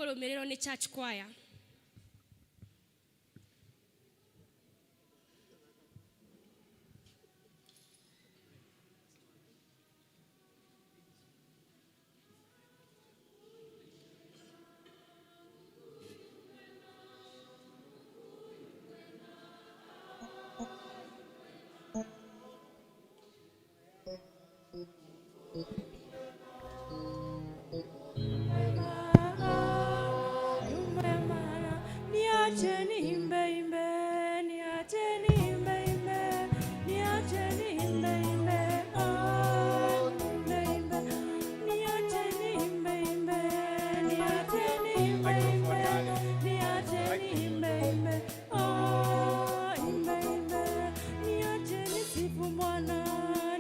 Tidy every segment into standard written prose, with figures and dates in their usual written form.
Tũkũrũmĩrĩrwo nĩ church choir. Niache niimbe imbe, niache niimbe imbe, niache niimbe imbe, ah, niimbe imbe, niache niimbe imbe, niache niimbe imbe, niache niimbe imbe, ah, imbe imbe, niache nisifu Bwana,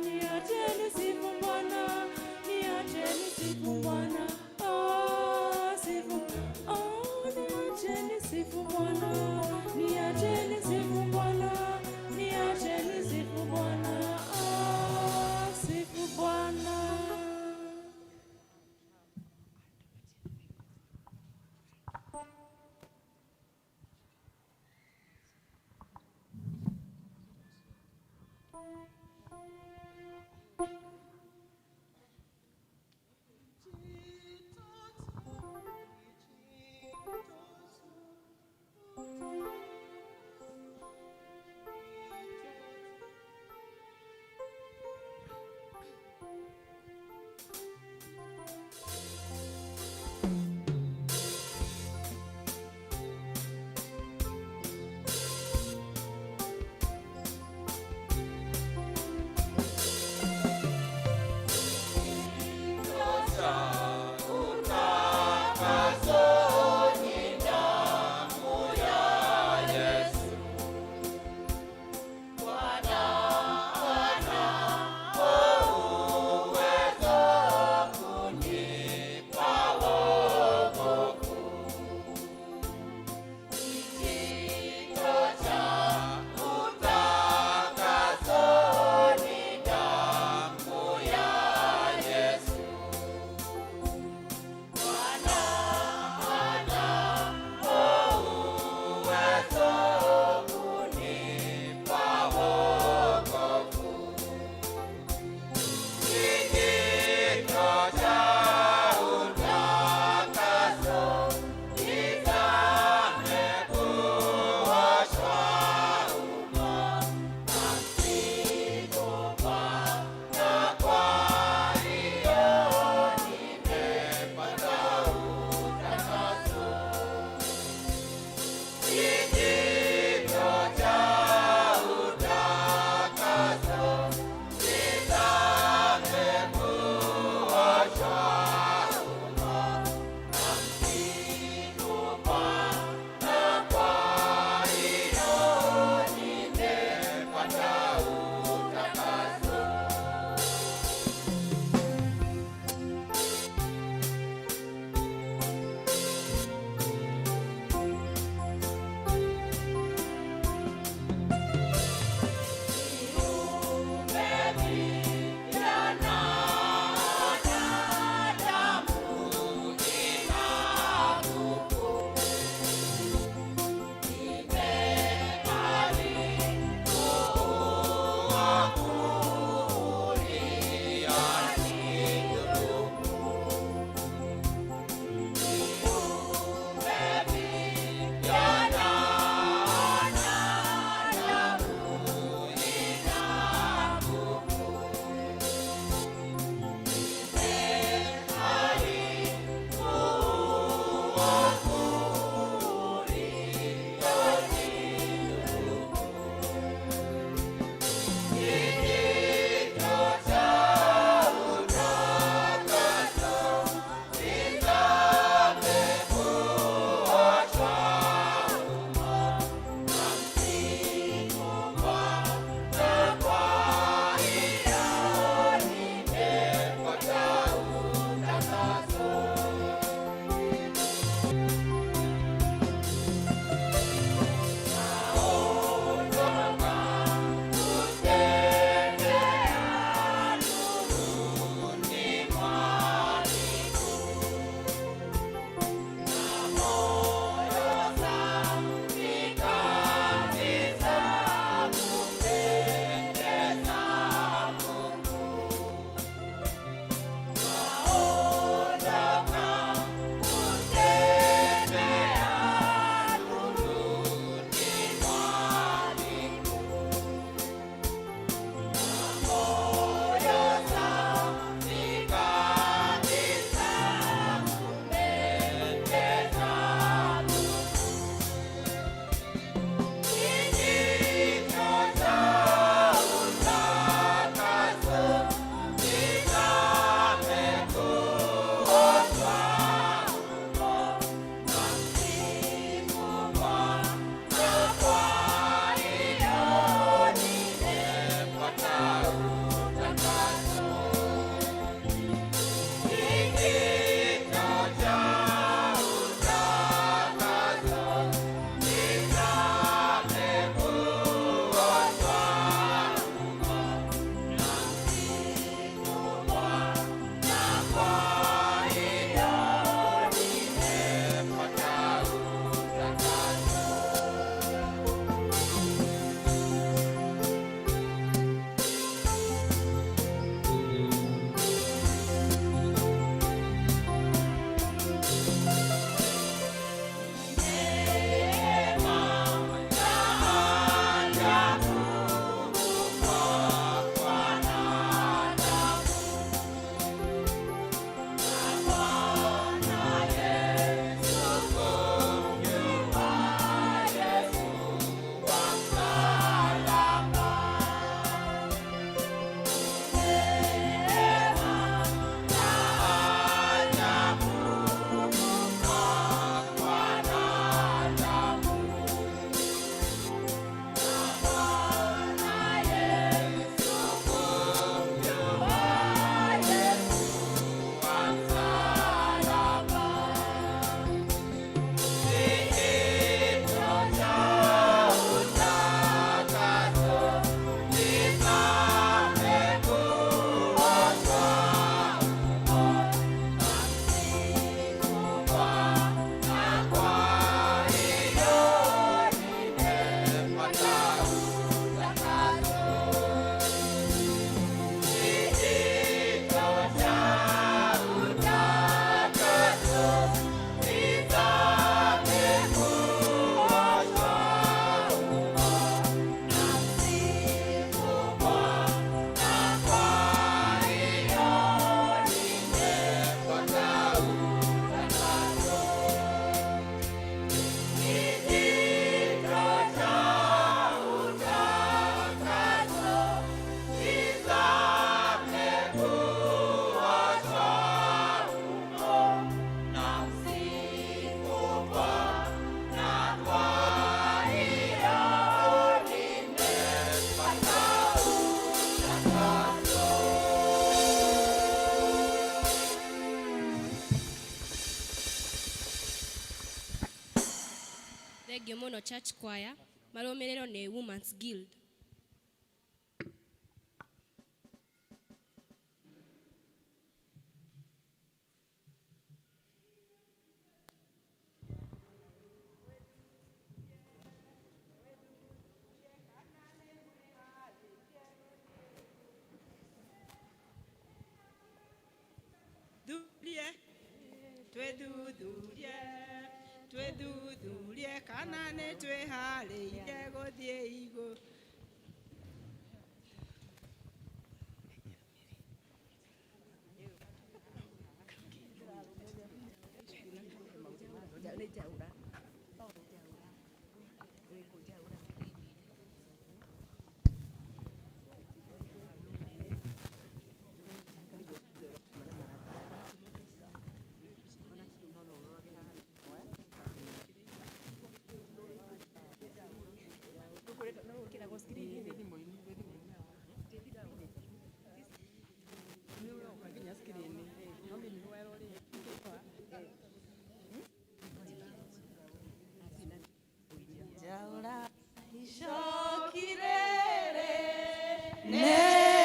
niache nisifu Bwana, niache nisifu Bwana, ah, sifu, ah, niache nisifu Bwana. Thengiũ mũno Church Choir, marũmĩrĩrwo nĩ Women's Guild. Thurie twĩthuthurie twĩthuthurie kana nĩ twĩharĩirie gũthiĩ igũrũ.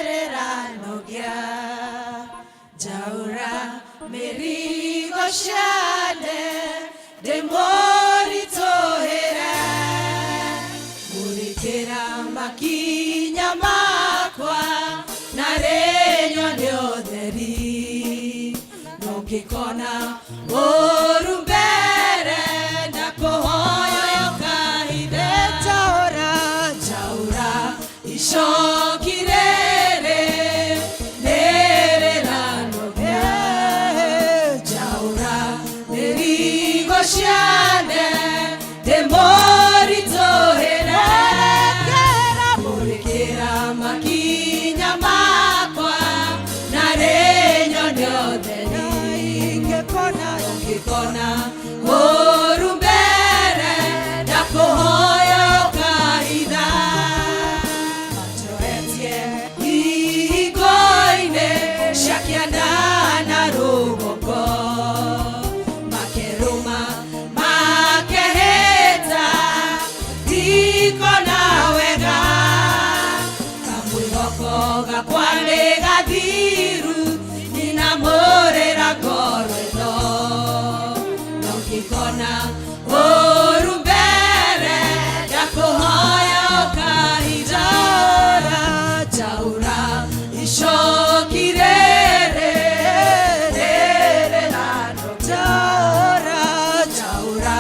Nereranogia njaũra mĩrigo ciane ndĩmũritũhĩre mũrĩkĩra makinya makwa na rĩnywa nĩ ũtheri nongĩkona ũru mbere na kũhoya ũkahithe njaũra njaũra icoki rĩrĩ nĩrĩranogia njaũra mĩrigo ciane ndĩmũritũhĩre mũrĩkĩra makinya makwa na rĩnyo nĩ ũtheri ingĩkona ũru mbere ndakũhoya ũkahitha manjoetie ihingo-inĩ cia kĩanda na rũgongo makerũma makehĩta ndikona wega kamwĩhoko gakwa nĩ gathiru nyinamũrĩra ngoro ĩno nongĩkona ũru mbere ndakũhoya ũkahinjara njaũra icoki rĩrĩ rĩrĩrano njaũra njaũra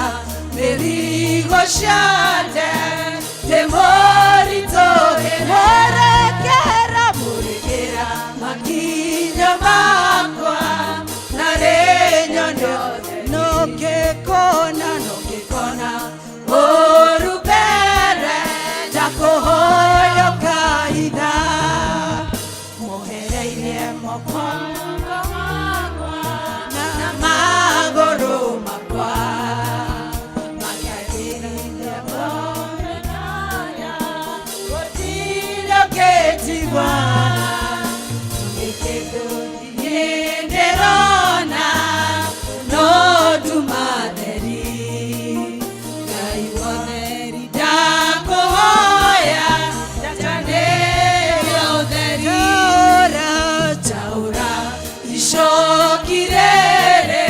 mĩrigo ciande ndĩmũritũhĩre mũrĩkĩra makinya makwa na rĩnyo nĩothe nũngĩkona nũngĩkona ũru mbere ndakũhoya ũkahitha mohereirie moko na magũrũ makwa makĩagĩrithia gũtirĩ ũngĩtigwa ndĩrona no nduma theri Ngai wotheri ndakũhoya njanĩria ũtheri njaũra icoki rĩrĩ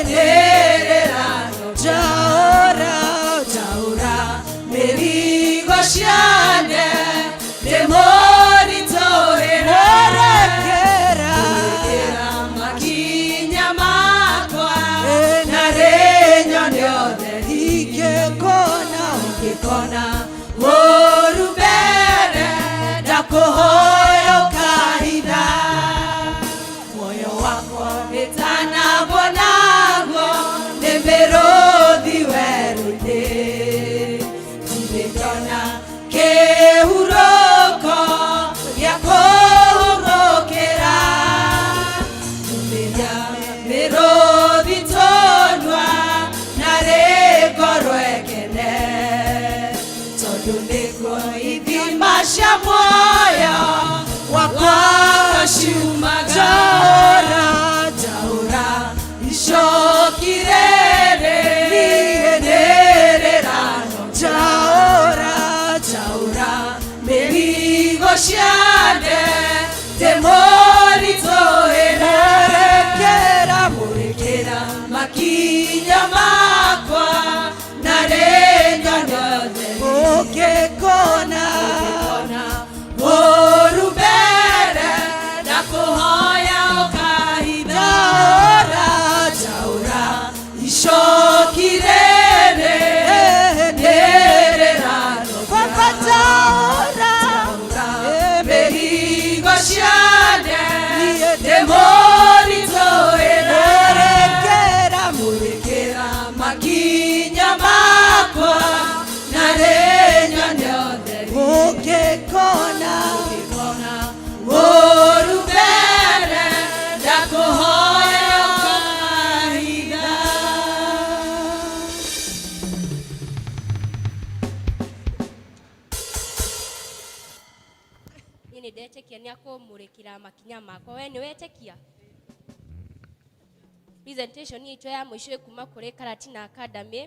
rĩrĩrano njaũra njaũra mĩrigo ciane ndĩmũritũhĩre mũrĩkĩra makinya makwa na rĩnyo nĩ ũtheri ingĩkona ũngĩkona ũru mbere ndakũhoya ũkahitha muoyo wakwa ĩtanagwo naguo nĩ mĩrũthi werũ-inĩ ndirĩ ndona kĩhurũko gĩa kũhurũkĩra Tumĩria mĩrũthi tũnua na rĩngorwo ĩkene tondũ nĩkuo ithima cia muoyo wakwa ciumaga njaũra njaũra icoki rĩrĩ nĩrĩrano Gwĩkĩra makinya makwa. We nĩ wetĩkia? Presentation itũ ya mũico ĩkuma kũrĩ Karatina Academy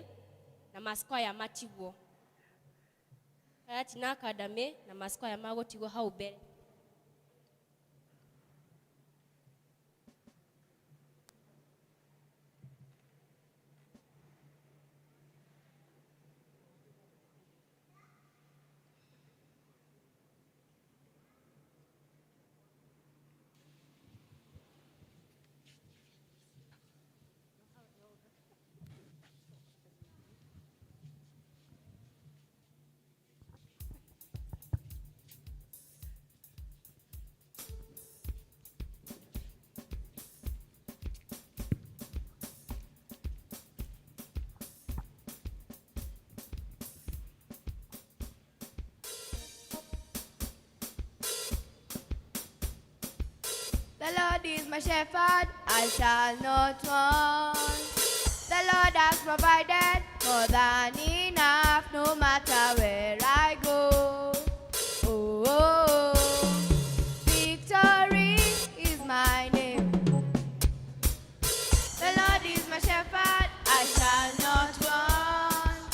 na Masquire matigwo. Karatina Academy na Masquire magũtigwo hau mbere. The Lord is my shepherd, I shall not want. The Lord has provided more than enough, no matter where I go. Oh, oh, oh. Victory is my name. The Lord is my shepherd, I shall not want.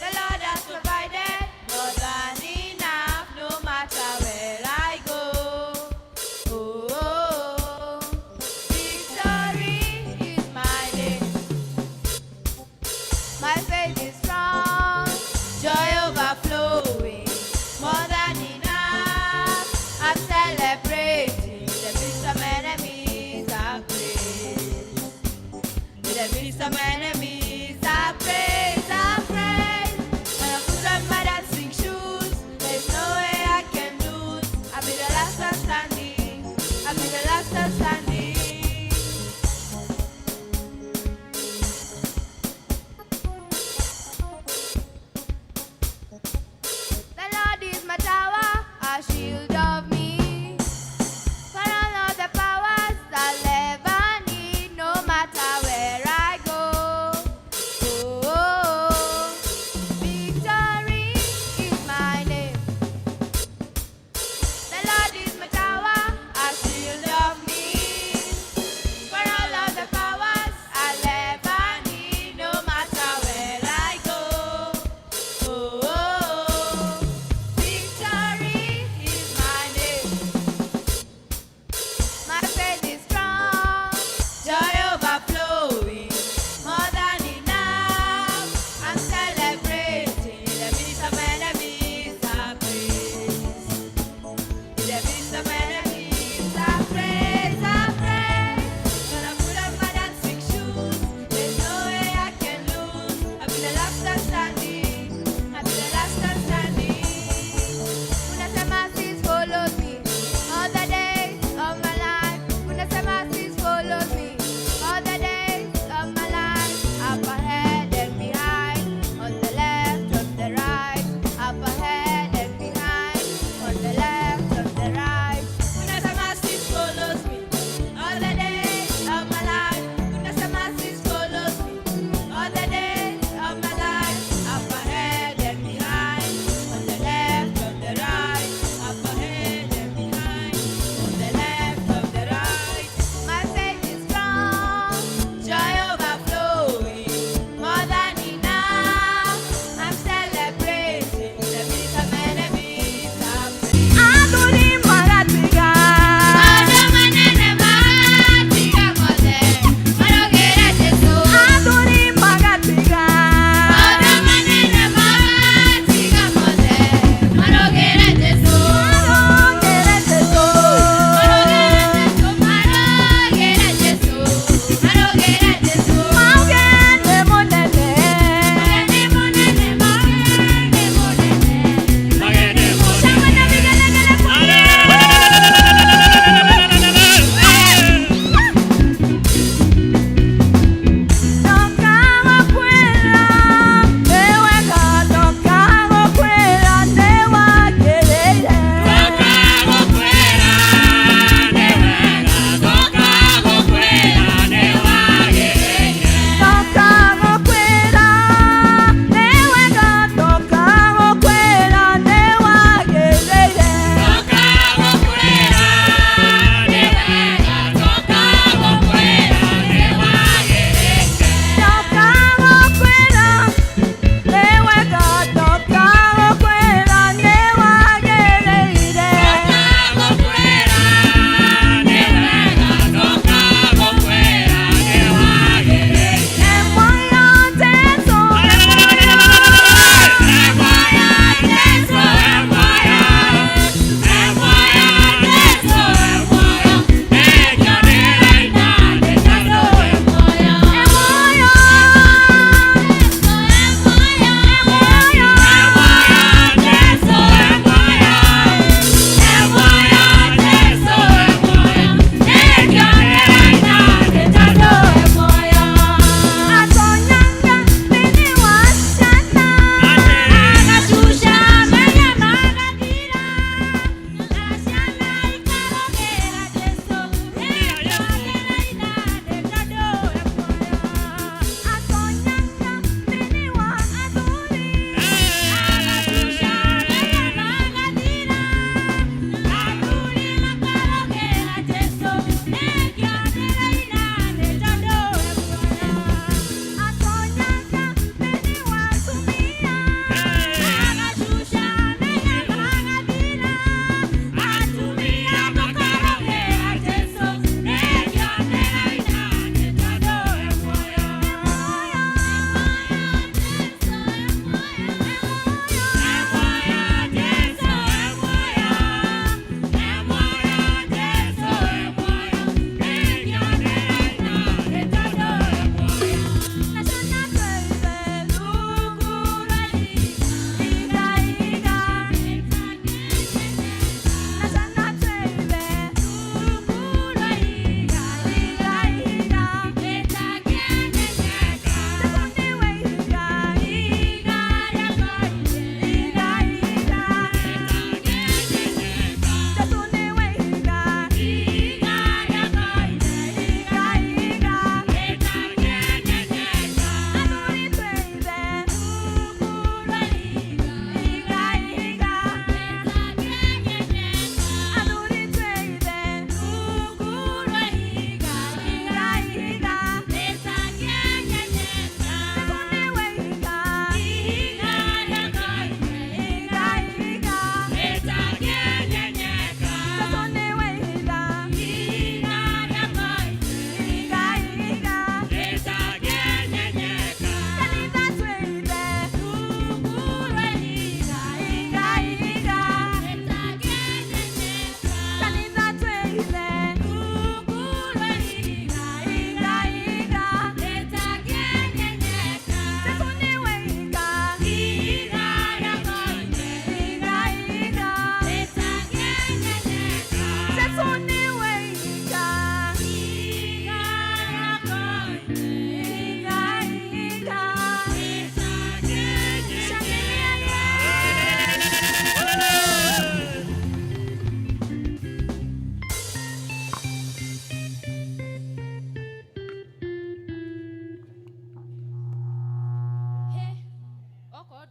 The Lord has provided more than enough, no matter where I go. Oh, oh, oh. Victory is my name. My faith is strong, joy overflows.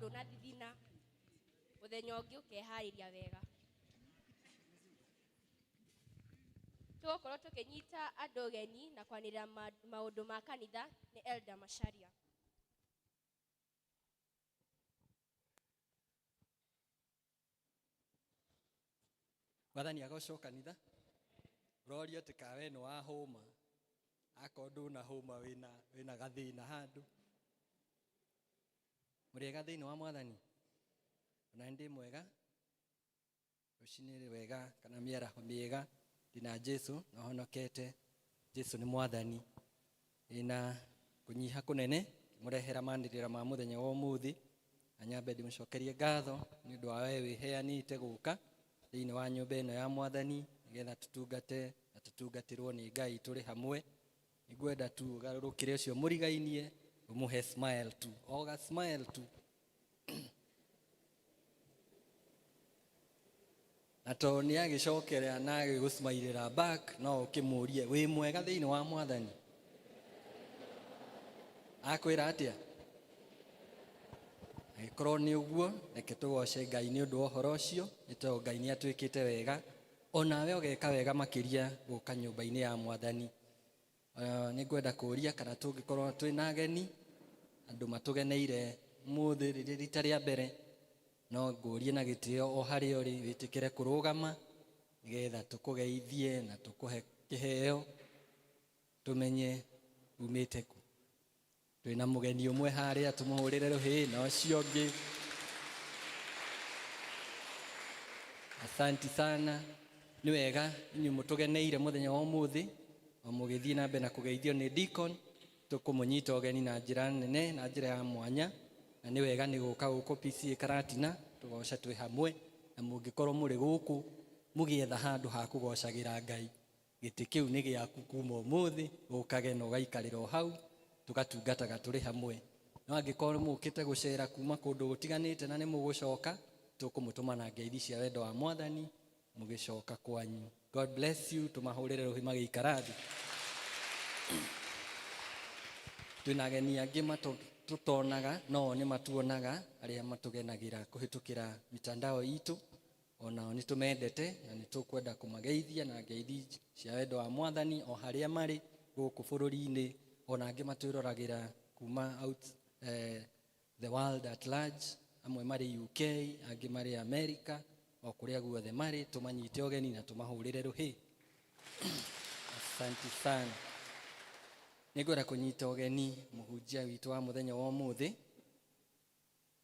Ndũnathithina mũthenya ũngĩ ũkeharĩria wega. Tũgũkorwo tũkĩnyita andũ ũgeni na kwanĩrĩra maũndũ ma kanitha nĩ Elder Macharia. Mwathani agocwo kanitha. Ũrorio atĩ ka we nĩ wahũma, akorwo ndũnahũma wĩna gathĩna handũ. Mũrĩega thĩinĩ wa Mwathani? Ona nĩ ndĩ mwega, rũcinĩ rwega kana mĩaraho mĩega, ndĩna Jesu na honokete. Jesu nĩ Mwathani. Ndĩna kũnyiha kũnene ngĩmũrehera manĩrĩra ma mũthenya wa ũmũthĩ, na nyambe ndĩmũcokerie ngatho nĩ ũndũ wa we wĩheanĩte gũka thĩinĩ wa nyũmba ĩno ya Mwathani, nĩgetha tũtungate na tũtungatĩrwo nĩ Ngai tũrĩ hamwe. Nĩngwenda tu ũgarũrũkĩre ũcio mũrigainie, ũmũhe smile tu, o ga smile tu. Na tondũ nĩ agĩcokera na agĩgũsmairĩra back, no ũkĩmũrie wĩ mwega thĩinĩ wa Mwathani. Akwĩra atĩa? Angĩkorwo nĩ ũguo, reke tũgoce Ngai nĩ ũndũ wa ũhoro ũcio, nĩ tondũ Ngai nĩ atwĩkĩte wega, onawe ũgeka wega makĩria gũka nyũmba-inĩ ya Mwathani. Nĩ ngwenda kũũria kana tũngĩkorwo twĩna ageni, andũ matũgeneire ũmũthĩ rĩrĩ rita rĩa mbere, no ngũrie na gĩtĩo o harĩa ũrĩ wĩtĩkĩre kũrũgama nĩgetha tũkũgeithie na tũkũhe kĩheo tũmenye umĩte kũ. Twĩna mũgeni ũmwe harĩa, tũmũhũrĩre rũhĩ, na ũcio ũngĩ. Asanti sana. Nĩ wega inyuĩ mũtũgeneire mũthenya wa ũmũthĩ, o mũgĩthiĩ na mbere na kũgeithio nĩ deacon, tũkũmũnyita ũgeni na njĩra nene na njĩra ya mwanya, na nĩ wega nĩ gũka gũkũ PCEA Karatina tũgoce twĩ hamwe, na mũngĩkorwo mũrĩ gũkũ mũgĩetha handũ ha kũgocagĩra Ngai, gĩtĩ kĩu nĩ gĩaku kuma ũmũthĩ, ũkage na ũgaikarĩra o hau, tũgatungataga tũrĩ hamwe. No angĩkorwo mũkĩte gũcera kuma kũndũ gũtiganĩte na nĩ mũgũcoka, tũkũmũtũma na ngeithi cia wendo wa Mwathani mũgĩcoka kwanyu. God bless you. Tũmahũrĩre rũhĩ magĩikara thĩ. Twĩna ageni angĩ tũtonaga, no nĩ matuonaga, arĩa matũgenagĩra kũhĩtũkĩra mitandao itũ, onao nĩ tũmendete na nĩ tũkwenda kũmageithia na ngeithi cia wendo wa Mwathani o harĩa marĩ gũkũ bũrũri-inĩ, ona angĩ matwĩroragĩra kuma out the world at large, amwe marĩ UK, angĩ marĩ America, o kũrĩa guothe marĩ, tũmanyite ũgeni na tũmahũrĩre rũhĩ. Asante sana. Nĩngwenda kũnyita ũgeni mũhunjia witũ wa mũthenya wa ũmũthĩ,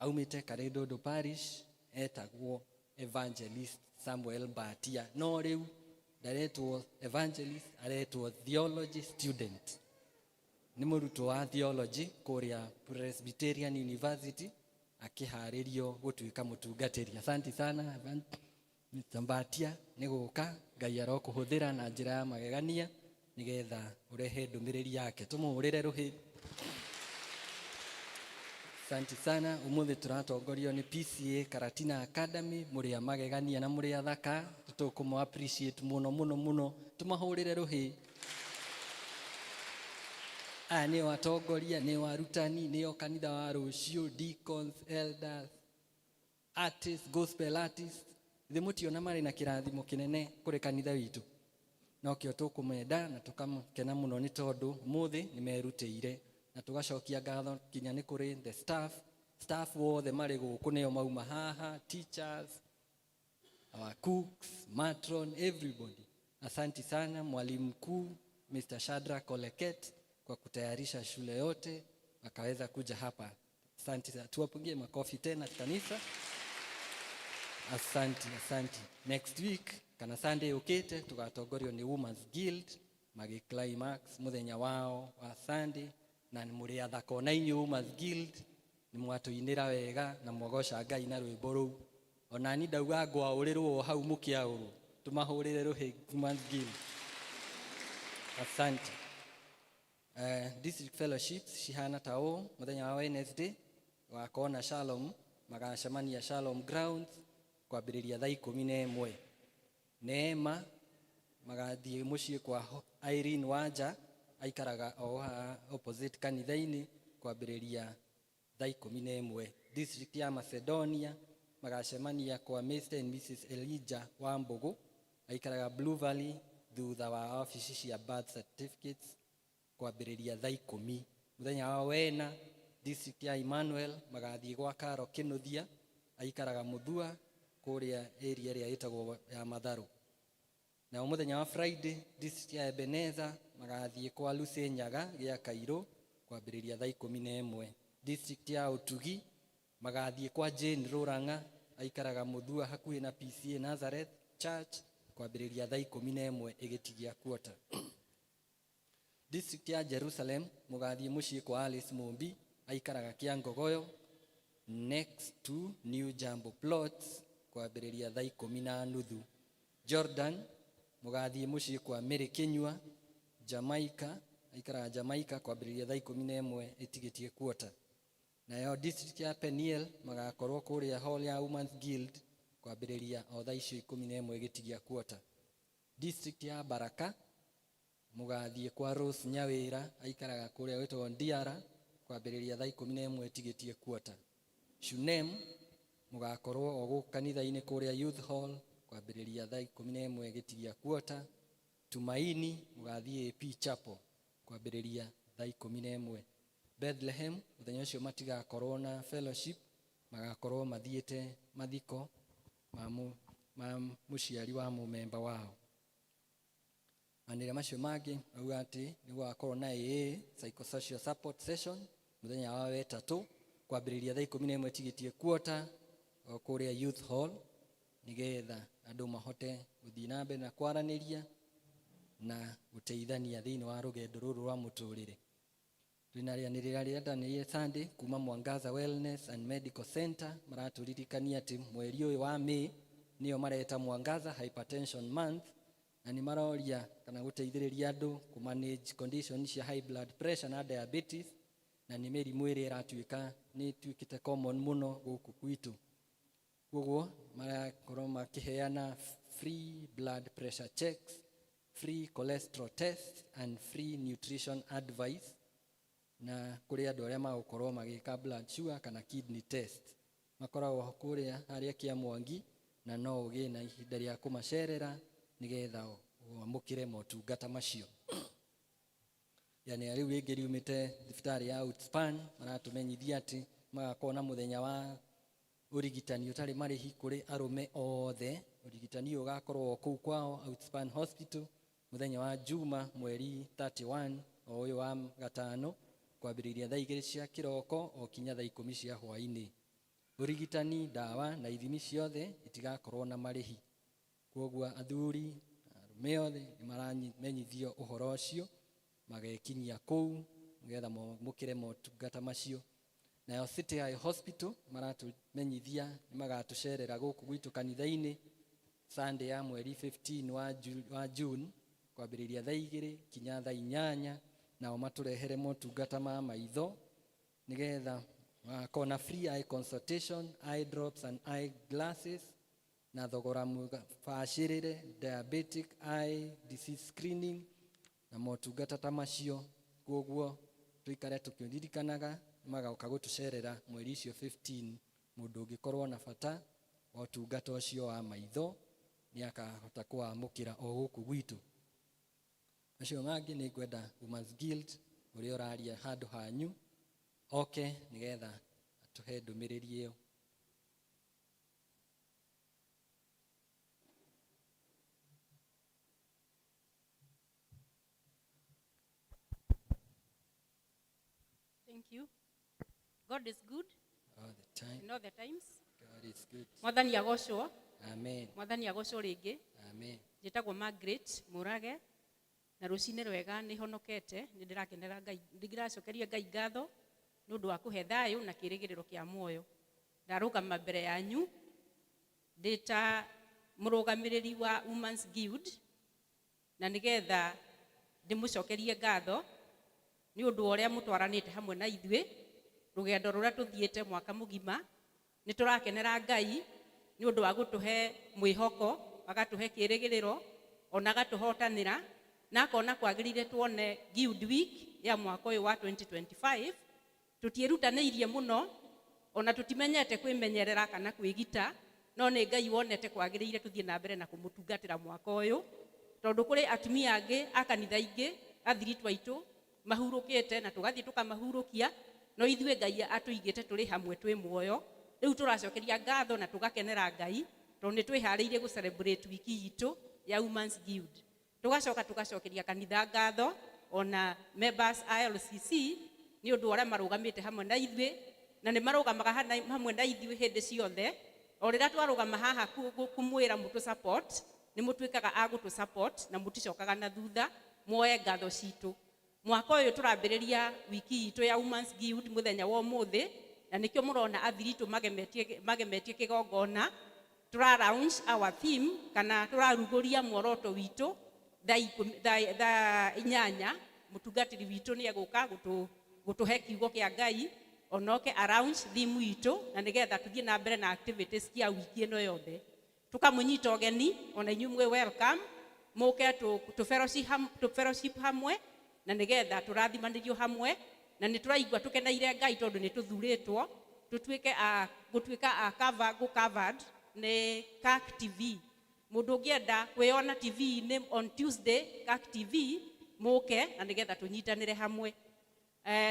aumĩte Karĩndũndũ Parish, etagwo Evangelist Samuel Mbatia, no rĩu ndaretwo evangelist, aretwo theology student. Nĩ mũrutwo wa theology kũrĩa Presbyterian University, akĩharĩrio gũtuĩka mũtungatĩri. Asante sana Mr. Mbatia nĩ gũka. Ngai arokũhũthĩra na njĩra ya magegania nĩgetha ũrehe ndũmĩrĩri yake. Tũmũhũrĩre rũhĩ. Asante sana. Ũmũthĩ tũratongorio nĩ PCEA Karatina Academy, mũrĩ a magegania na mũrĩ athaka, tũkũmũ appreciate mũno mũno mũno. Tũmahũrĩre rũhĩ. Aya nĩo atongoria, nĩo arutani, nĩo kanitha wa rũciũ, deacons, elders, artists, gospel artists. Thĩ mũtiona marĩ na kĩrathimo kĩnene kũrĩ kanitha witũ. Nokĩo tũkũmenda na tũkamũkena mũno nĩ tondũ ũmũthĩ nĩ merutĩire, na tũgacokia ngatho kinya nĩ kũrĩ the staff, staff wothe marĩ gũkũ nĩo mauma haha, teachers, our cooks, matron, everybody. Asanti sana mwalimu mkuu Mr. Shadrack Oleket kwa kutayarisha shule yote wakaweza kuja hapa. Asante sana. Tuwapigie makofi tena kanisa. Asante, asante. Next week kana Sunday ukite tugatongorio ni Women's Guild magi climax muthenya wao wa Sunday, na nĩ mũrĩ athaka ona inyuĩ Women's Guild nĩ mwatũinĩra wega na mwagoca Ngai na rwĩmbo rũu. Ona ni ndauga ngwaũrĩrwo o hau mũkĩaũrwo, tũmahũrĩre rũhĩ Women's Guild. Asante. District fellowships cihana ta ũũ: mũthenya wa Wednesday wakorwo na Shalom, magacemania Shalom Grounds kwambĩrĩria thaa 11. Neema magathiĩ mũciĩ kwa Irene Wanja, aikaraga o haha opposite kanitha-inĩ, kwambĩrĩria Thaa 11, district ya Macedonia magacemania kwa Mr and Mrs Elijah wa Mbũgũ, aikaraga Blue Valley thutha wa ofici cia birth certificates, kwambĩrĩria thaa 10. Mũthenya wa wena, district ya Emmanuel magathiĩ gwa Karo Kĩnuthia, aikaraga Mũthua kũrĩa area ĩrĩa ĩtagwo ya Matharũ. Nao mũthenya wa Friday, district ya Ebeneza magathiĩ kwa Lucy Nyaga gĩa Kairũ, kwambĩrĩria thaa 11. District ya Ũtugi magathiĩ kwa Jane Rũrang'a, aikaraga Mũthua hakuhĩ na PCA Nazareth Church, kwambĩrĩria thaa 11 ĩgĩtigia quarter. District ya Jerusalem mũgathiĩ mũciĩ kwa Alice Mumbi, aikaraga Kĩangogoyo next to New Jambo Plots, kwambĩrĩria thaa 10:30. Jordan mũgathiĩ mũciĩ kwa Mary Kĩnyua Jamaica, aikaraga Jamaica, kwambĩrĩria thaa 11 ĩtigĩtie quarter. Nayo district ya Peniel magakorwo kũrĩa hall ya Women's Guild, kwambĩrĩria o thaa icio 11 ĩgĩtigia quarter. District ya Baraka mũgathiĩ kwa Rose Nyawĩra, aikaraga kũrĩa gwĩtagwo Ndiara, kwambĩrĩria thaa 11 ĩtigĩtie quarter. Shunem mũgakorwo o gũkũ kanitha-inĩ kũrĩa Youth Hall, kwambĩrĩria thaa 11 ĩgĩtigia quarter. Tumaini mũgathiĩ AP Chapel, kwambĩrĩria thaa 11. Bethlehem mũthenya ũcio matigakorwo na fellowship, magakorwo mathiĩte mathiko ma mũciari wa mũmemba wao. Manĩrĩa macio mangĩ auga atĩ nĩ gũgakorwo na AA psychosocial support session mũthenya wa wetatũ, kwambĩrĩria thaa 11 ĩtigĩtie quarter o kũrĩa Youth Hall, nĩgetha andũ mahote gũthiĩ na mbere na kwaranĩria na gũteithania thĩinĩ wa rũgendo rũrũ rwa mũtũrĩre. Twĩna rĩanĩrĩra rĩendanĩire Sunday kuma Mwangaza Wellness and Medical Center, maratũririkania atĩ mweri ũyũ wa May nĩyo mareta Mwangaza Hypertension Month, na nĩ maroria kana gũteithĩrĩria andũ kũ manage condition cia high blood pressure na diabetes, na nĩ mĩrimũ ĩrĩa ĩratuĩka nĩ ĩtuĩkĩte common mũno gũkũ gwitũ. Koguo marakorwo makĩheana free blood pressure checks, free cholesterol tests and free nutrition advice, na kũrĩ andũ arĩa magũkorwo magĩka blood sugar kana kidney test. Makoragwo kũrĩa harĩa Kĩamwangi, na no ũgĩe na ihinda rĩa kũmacerera nĩgetha wamũkĩre motungata macio. Yani rĩu rĩngĩ riumĩte thibitarĩ ya Outspan, maratũmenyithia atĩ magakorwo na mũthenya wa ũrigitani ũtarĩ marĩhi kũrĩ arũme othe. Ũrigitani ũyũ ũgakorwo o kũu kwao Outspan Hospital mũthenya wa Juma mweri 31 o ũyũ wa gatano, kwambĩrĩria thaa 2 cia kĩroko o kinya thaa 10 cia hwaĩ-inĩ. Ũrigitani, ndawa na ithimi ciothe itigakorwo na marĩhi. Koguo athuri, arũme othe nĩ maramenyithio ũhoro ũcio, magekinyia kũu nĩgetha mamũkĩre motungata macio. Nayo City High Hospital maratũmenyithia nĩ magatũcerera gũkũ gwitũ kanitha-inĩ Sunday ya mweri 15 wa June, kwambĩrĩria thaa 2 kinya thaa 8, nao matũrehere motungata ma maitho, nĩgetha magakorwo na free eye consultation, eye drops and eye glasses na thogora mũbacĩrĩre, diabetic eye disease screening na motungata ta macio. Koguo tũikare tũkĩririkanaga magoka gũtũcerera mweri ũcio 15. Mũndũ ũngĩkorwo na bata wa ũtungata ũcio wa maitho nĩ akahota kũwamũkĩra o gũkũ gwitũ. Macio mangĩ nĩ ngwenda Women's Guild ũrĩa ũraria handũ hanyu oke nĩgetha atũhe ndũmĩrĩri ĩyo. Thank you. God is good all the time. In all the times. God is good. Mwathani agocwo. Amen. Mwathani agocwo rĩngĩ. Amen. Njĩtagwo Margaret Mũrage na rũcinĩ rwega nĩ honokete, nĩ ndĩrakenera Ngai, ndĩracokeria Ngai ngatho nĩ ũndũ wa kũhe thayũ na kĩrĩgĩrĩro kĩa muoyo. Ndarũgama mbere yanyu ndĩ ta mũrũgamĩrĩri wa Women's Guild na nĩgetha ndĩmũcokerie ngatho nĩ ũndũ wa ũrĩa mũtwaranĩte hamwe na ithuĩ rũgendo rũrĩa tũthiĩte mwaka mũgima. Nĩ tũrakenera Ngai nĩ ũndũ wa gũtũhe mwĩhoko, agatũhe kĩrĩgĩrĩro, ona agatũhotanĩra na akona kwagĩrĩire tuone Guild Week ya mwaka ũyũ wa 2025. Tũtiĩrutanĩirie mũno ona tũtimenyete kwĩmenyerera kana kwĩgita, no nĩ Ngai wonete kwagĩrĩire tũthiĩ na mbere na kũmũtungatĩra mwaka ũyũ, tondũ kũrĩ atumia angĩ a kanitha ingĩ athiritũ aitũ mahurũkĩte na tũgathiĩ tũkamahurũkia, no ithuĩ Ngai atũigĩte tũrĩ hamwe twĩ muoyo. Rĩu tũracokeria ngatho na tũgakenera Ngai tondũ nĩ twĩharĩirie gũ celebrate wiki itũ ya Women's Guild. Tũgacoka tũgacokeria kanitha ngatho ona members a LCC nĩ ũndũ wa ũrĩa marũgamĩte hamwe na ithuĩ, na nĩ marũgamaga hamwe na ithuĩ hĩndĩ ciothe. O rĩrĩa twarũgama haha kũmwĩra mũtũ support, nĩ mũtuĩkaga a gũtũ support na mũticokaga na thutha, muoe ngatho citũ. Mwaka ũyũ tũrambĩrĩria wiki itũ ya Women's Guild mũthenya wa ũmũthĩ, na nĩkĩo mũrona athiritũ magemetie kĩgongona. Tũra launch our theme kana tũrarugũria muoroto witũ thaa 8. Mũtungatĩri witũ nĩ egũka gũtũhe kiugo kĩa Ngai onoke a launch theme itũ, na nĩgetha tũthiĩ na mbere na activities cia wiki ĩno yothe. Tũkamũnyita ũgeni ona inyuĩ mwĩ welcome, mũke tũ fellowship hamwe na nĩgetha tũrathimanĩrio hamwe, na nĩ tũraigua tũkeneire Ngai tondũ nĩ tũthurĩtwo tũtuĩke a gũtuĩka a cover, go covered nĩ CAC TV. Mũndũ ũngĩenda kwĩyona TV-inĩ on Tuesday CAC TV, mũke na nĩgetha tũnyitanĩre hamwe.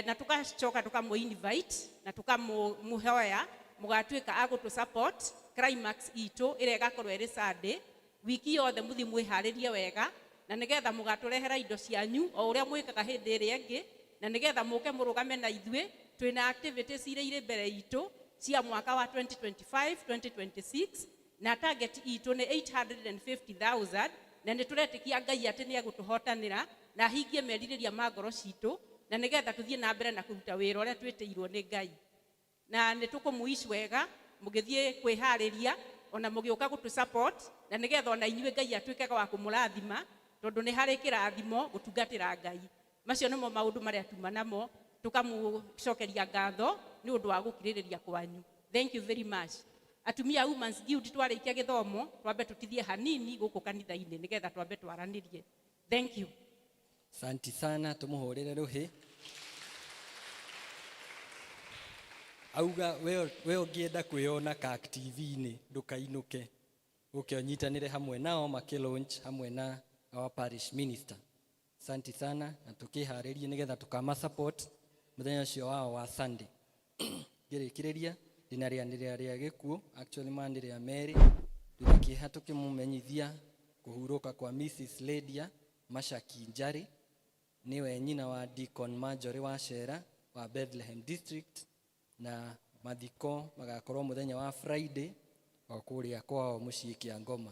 Na tugacoka tukamũ invite na tukamũhoya mũgatuĩka a gũtũ support climax itũ ĩrĩa ĩgakorwo ĩrĩ Sunday. Wiki yothe mũthiĩ mwĩharĩrie wega na nĩgetha mũgatũrehera indo cianyu o ũrĩa mwĩkaga hĩndĩ ĩrĩa ĩngĩ, na nĩgetha mũke mũrũgame na ithuĩ twĩna activities iria irĩ mbere itũ cia mwaka wa 2025 2026, na target itũ nĩ 850,000, na nĩ tũretĩkia Ngai atĩ nĩ egũtũhotanĩra na ahingie merirĩria ma ngoro citũ, na nĩgetha tũthiĩ na mbere na kũruta wĩra ũrĩa twĩtĩirwo nĩ Ngai. Na nĩ tũkũmũici wega mũgĩthiĩ kwĩharĩria ona mũgĩũka gũtũ support, na nĩgetha ona inyuĩ Ngai atuĩke wa kũmũrathima, tondũ nĩ harĩ kĩrathimo gũtungatĩra Ngai. Macio nĩmo maũndũ marĩa tuma namo, tũkamũcokeria ngatho nĩ ũndũ wa gũkirĩrĩria kwanyu. Thank you very much. Atumia a Women's Guild twarĩkia gĩthomo twambe tũtithie hanini gũkũ kanitha-inĩ nĩgetha twambe twaranĩrie. Thank you. Asante sana, tumuhurire ruhi. Auga we ũngĩenda kwĩyona CAC TV-inĩ ndũkainũke, ũke ũnyitanĩre hamwe nao makĩ launch hamwe na our parish minister. Asante sana, na tũkĩharĩrie nĩgetha tũkama support mũthenya ũcio wao wa Sunday. Ngĩrĩkĩrĩria ndĩna rĩanĩrĩra rĩa gĩkuũ, actually manĩrĩra merĩ. Twĩna kĩeha tũkĩmũmenyithia kũhurũka kwa Mrs. Lydia Mashaki Njari, nĩwe nyina wa Deacon Marjorie Wachera wa Bethlehem District, na mathiko magakorwo mũthenya wa Friday o kũrĩa kwao mũciĩ Kĩangoma.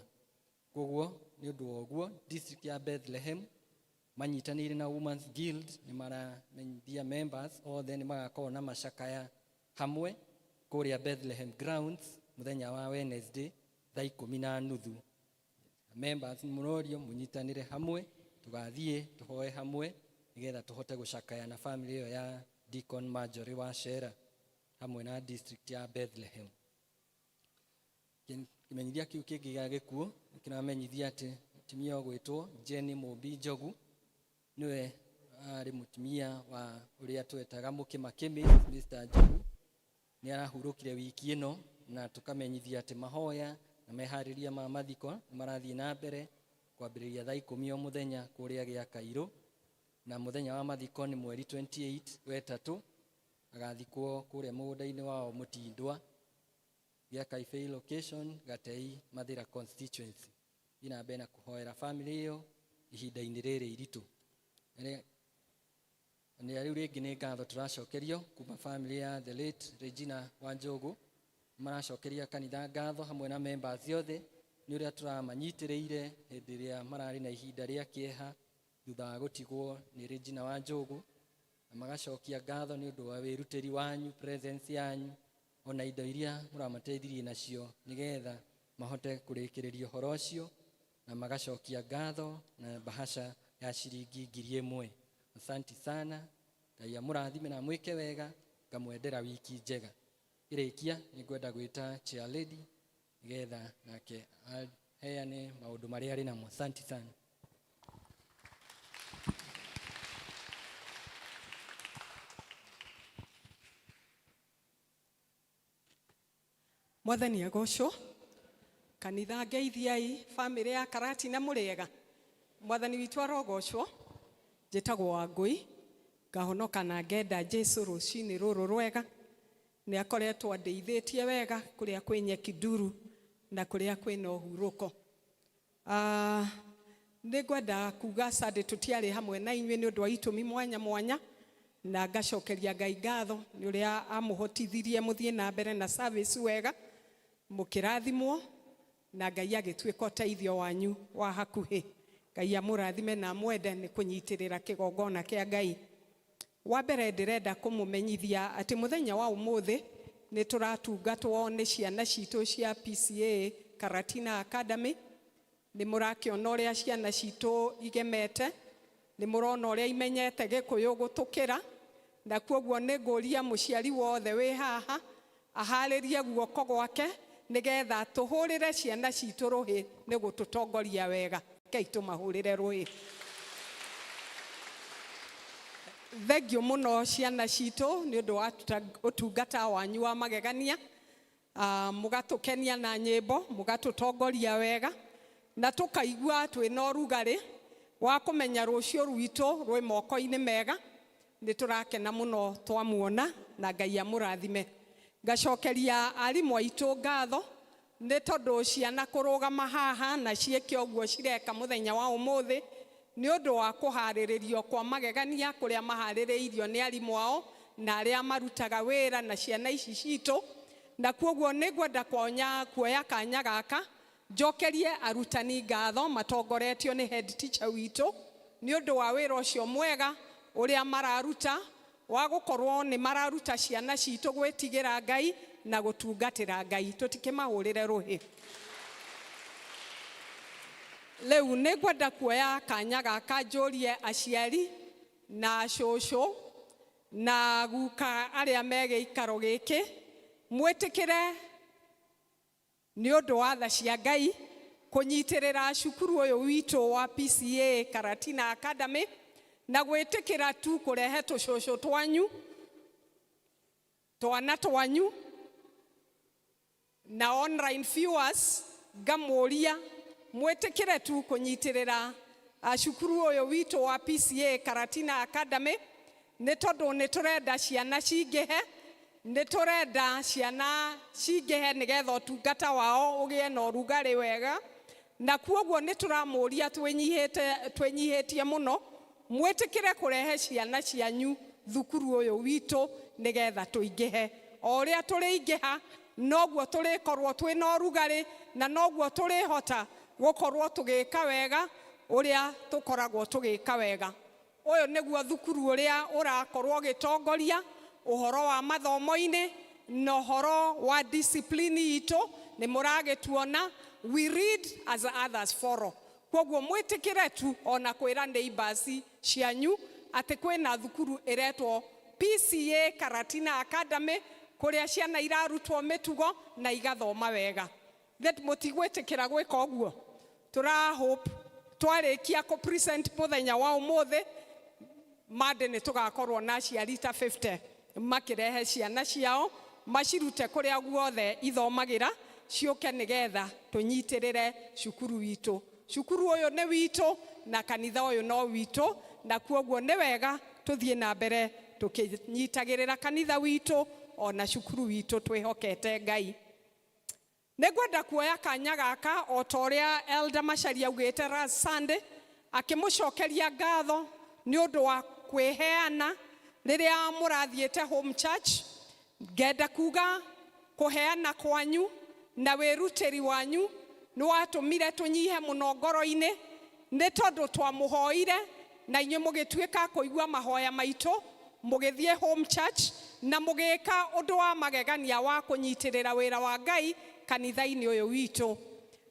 Koguo nĩ ũndũ wa ũguo district ya Bethlehem manyitanĩire na Women's Guild nĩ maramenyithia members othe nĩ magakorwo na macakaya hamwe kũrĩa Bethlehem grounds mũthenya wa Wednesday thaa 10:30. Members mũrorio mũnyitanĩre hamwe, tũgathiĩ tũhoe hamwe nĩgetha tũhote gũcakaya na family ĩyo ya Deacon Marjorie Wachera hamwe na district ya Bethlehem. Kĩmenyithia kĩu kĩngĩ gĩa gĩkuũ kĩramenyithia atĩ mũtumia ũgwĩtwo Jenny Mũmbi Njogu nĩwe arĩ mũtumia wa ũrĩa twetaga Mũkĩmakĩmĩ Mr. Njogu, nĩ arahurũkire wiki ĩno, na tũkamenyithia atĩ mahoya na meharĩria ma mathiko nĩ marathiĩ na mbere kwambĩrĩria thaa 10 o mũthenya kũrĩa gĩa Kairũ, na mũthenya wa mathiko nĩ mweri 28 wetatũ, agathikwo kũrĩa mũgũnda-inĩ wao Mũtindwa, gĩa Kaibei location, Gatei, Mathira constituency. Thiĩ na mbere na kũhoera family ĩyo ihinda-inĩ rĩrĩ iritũ. Nĩ rĩu rĩngĩ nĩ ngatho tũracokerio kuma family ya the late Regina Wanjũgũ. Maracokeria kanitha ngatho hamwe na members othe nĩ ũrĩa tũramanyitĩrĩire hĩndĩ ĩrĩa mararĩ na ihinda rĩa kĩeha thutha wa gũtigwo nĩ Regina Wanjũgũ, na magacokia ngatho nĩ ũndũ wa wĩrutĩri wanyu, presence yanyu, ona indo iria mũramateithirie nacio nĩgetha mahote kũrĩkĩrĩria ũhoro ũcio, na magacokia ngatho na bahasha ya ciringi 1000. Asante sana, Ngai amũrathime na amwĩke wega, ngamwendera wiki njega. Ngĩrĩkia nĩ ngwenda gwĩta chair lady nĩgetha nake aheane maũndũ marĩa arĩ namo. Asante sana. Mwathani agocwo. Kanitha, ngeithiai bamĩrĩ ya Karatina, mũrĩega? Mwathani witũ arogocwo. Njĩtagwo Wangũi, ngahonoka na ngenda Jesu rũcinĩ rũrũ rwega. Nĩ akoretwo andeithĩtie wega kũrĩa kwĩ nyeki nduru na kũrĩa kwĩna ũhurũko. Ah, nĩ ngwenda kuga Sunday tũtiarĩ hamwe na inyuĩ nĩ ũndũ wa itũmi mwanya mwanya, na ngacokeria Ngai ngatho nĩ ũrĩa amũhotithirie mũthiĩ na mbere na service wega, mũkĩrathimwo na Ngai agĩtuĩka ũteithio wanyu wa hakuhĩ. Ngai amũrathime na amwende nĩ kũnyitĩrĩra kĩgongona kĩa Ngai. Wa mbere, ndĩrenda kũmũmenyithia atĩ mũthenya wa ũmũthĩ nĩ tũratungatwo nĩ ciana citũ cia PCA Karatina Academy. Nĩ mũrakĩona ũrĩa ciana citũ igemete, nĩ mũrona ũrĩa imenyete Gĩkũyũ gũtũkĩra, na kuoguo nĩ ngũria mũciari wothe wĩ haha aharĩrie guoko gwake nĩgetha tũhũrĩre ciana citũ rũhĩ nĩ gũtũtongoria wega. Rekei tũmahũrĩre rũhĩ. Thengiũ mũno ciana citũ nĩ ũndũ wa ũtungata wanyu wa magegania. Mũgatũkenia na nyĩmbo, mũgatũtongoria wega na tũkaigua twĩna ũrugarĩ wa kũmenya rũciũ rwitũ rwĩ moko-inĩ mega. Nĩ tũrakena mũno twamuona na Ngai amũrathime. Ngacokeria arimũ aitũ ngatho nĩ tondũ ciana kũrũgama haha na ciĩke ũguo cireka mũthenya wa ũmũthĩ nĩ ũndũ wa kũharĩrĩrio kwa magegania kũrĩa maharĩrĩirio nĩ arimũ ao na arĩa marutaga wĩra na ciana ici citũ. Na kuoguo nĩ ngwenda kuoya kanya gaka njokerie arutani ngatho matongoretio nĩ head teacher witũ nĩ ũndũ wa wĩra ũcio mwega ũrĩa mararuta wa gũkorwo nĩ mararuta ciana citũ gwĩtigĩra Ngai na gũtungatĩra Ngai. Tũtikĩmahũrĩre rũhĩ. Rĩu nĩ ngwenda kuoya kanya gaka njũrie aciari na cũcũ na guka arĩa me gĩikaro gĩkĩ mwĩtĩkĩre nĩ ũndũ wa tha cia Ngai kũnyitĩrĩra cukuru ũyũ witũ wa PCA Karatina Academy na gwĩtĩkĩra tu kũrehe tũcũcũ twanyu, twana twanyu na online viewers. Ngamũria mwĩtĩkĩre tu kũnyitĩrĩra cukuru ũyũ witũ wa PCA Karatina Academy nĩ tondũ nĩ tũrenda ciana cingĩhe, nĩ tũrenda ciana cingĩhe nĩgetha ũtungata wao ũgĩe na ũrugarĩ wega. Na kuoguo nĩ tũramũria twĩnyihĩte, twĩnyihĩtie mũno mwĩtĩkĩre kũrehe ciana cianyu thukuru ũyũ witũ nĩgetha tũingĩhe. O ũrĩa tũrĩingĩha noguo tũrĩkorwo twĩna ũrugarĩ na noguo tũrĩhota gũkorwo tũgĩka wega ũrĩa tũkoragwo tũgĩka wega. Ũyũ nĩguo thukuru ũrĩa ũrakorwo ũgĩtongoria ũhoro wa mathomo-inĩ na ũhoro wa discipline itũ. Nĩ mũragĩtuona, we read as others follow. Koguo mwĩtĩkĩre tu ona kwĩra neighbors cianyu atĩ kwĩna thukuru ĩretwo PCA Karatina Academy kũrĩa ciana irarutwo mĩtugo na igathoma wega. That mũtigwĩtĩkĩra gwĩka ũguo? Tũra hope twarĩkia kũ present mũthenya wa ũmũthĩ Monday nĩ tũgakorwo na aciari ta 50 makĩrehe ciana ciao macirute kũrĩa guothe ithomagĩra ciũke nĩgetha tũnyitĩrĩre cukuru witũ. Cukuru ũyũ nĩ witũ na kanitha ũyũ no witũ, na kuoguo nĩ wega tũthiĩ na mbere tũkĩnyitagĩrĩra kanitha witũ ona cukuru witũ twĩhokete Ngai. Nĩ ngwenda kuoya kanya gaka o ta ũrĩa Elder Macharia augĩte last Sunday akĩmũcokeria ngatho nĩ ũndũ wa kwĩheana rĩrĩa mũrathiĩte home church. Ngenda kuga kũheana kwanyu na wĩrutĩri wanyu nĩ watũmire tũnyihe mũno ngoro-inĩ nĩ tondũ twamũhoire na inyuĩ mũgĩtuĩka kũigua mahoya maitũ, mũgĩthiĩ home church na mũgĩka ũndũ wa magegania wa kũnyitĩrĩra wĩra wa Ngai kanitha-inĩ ũyũ witũ.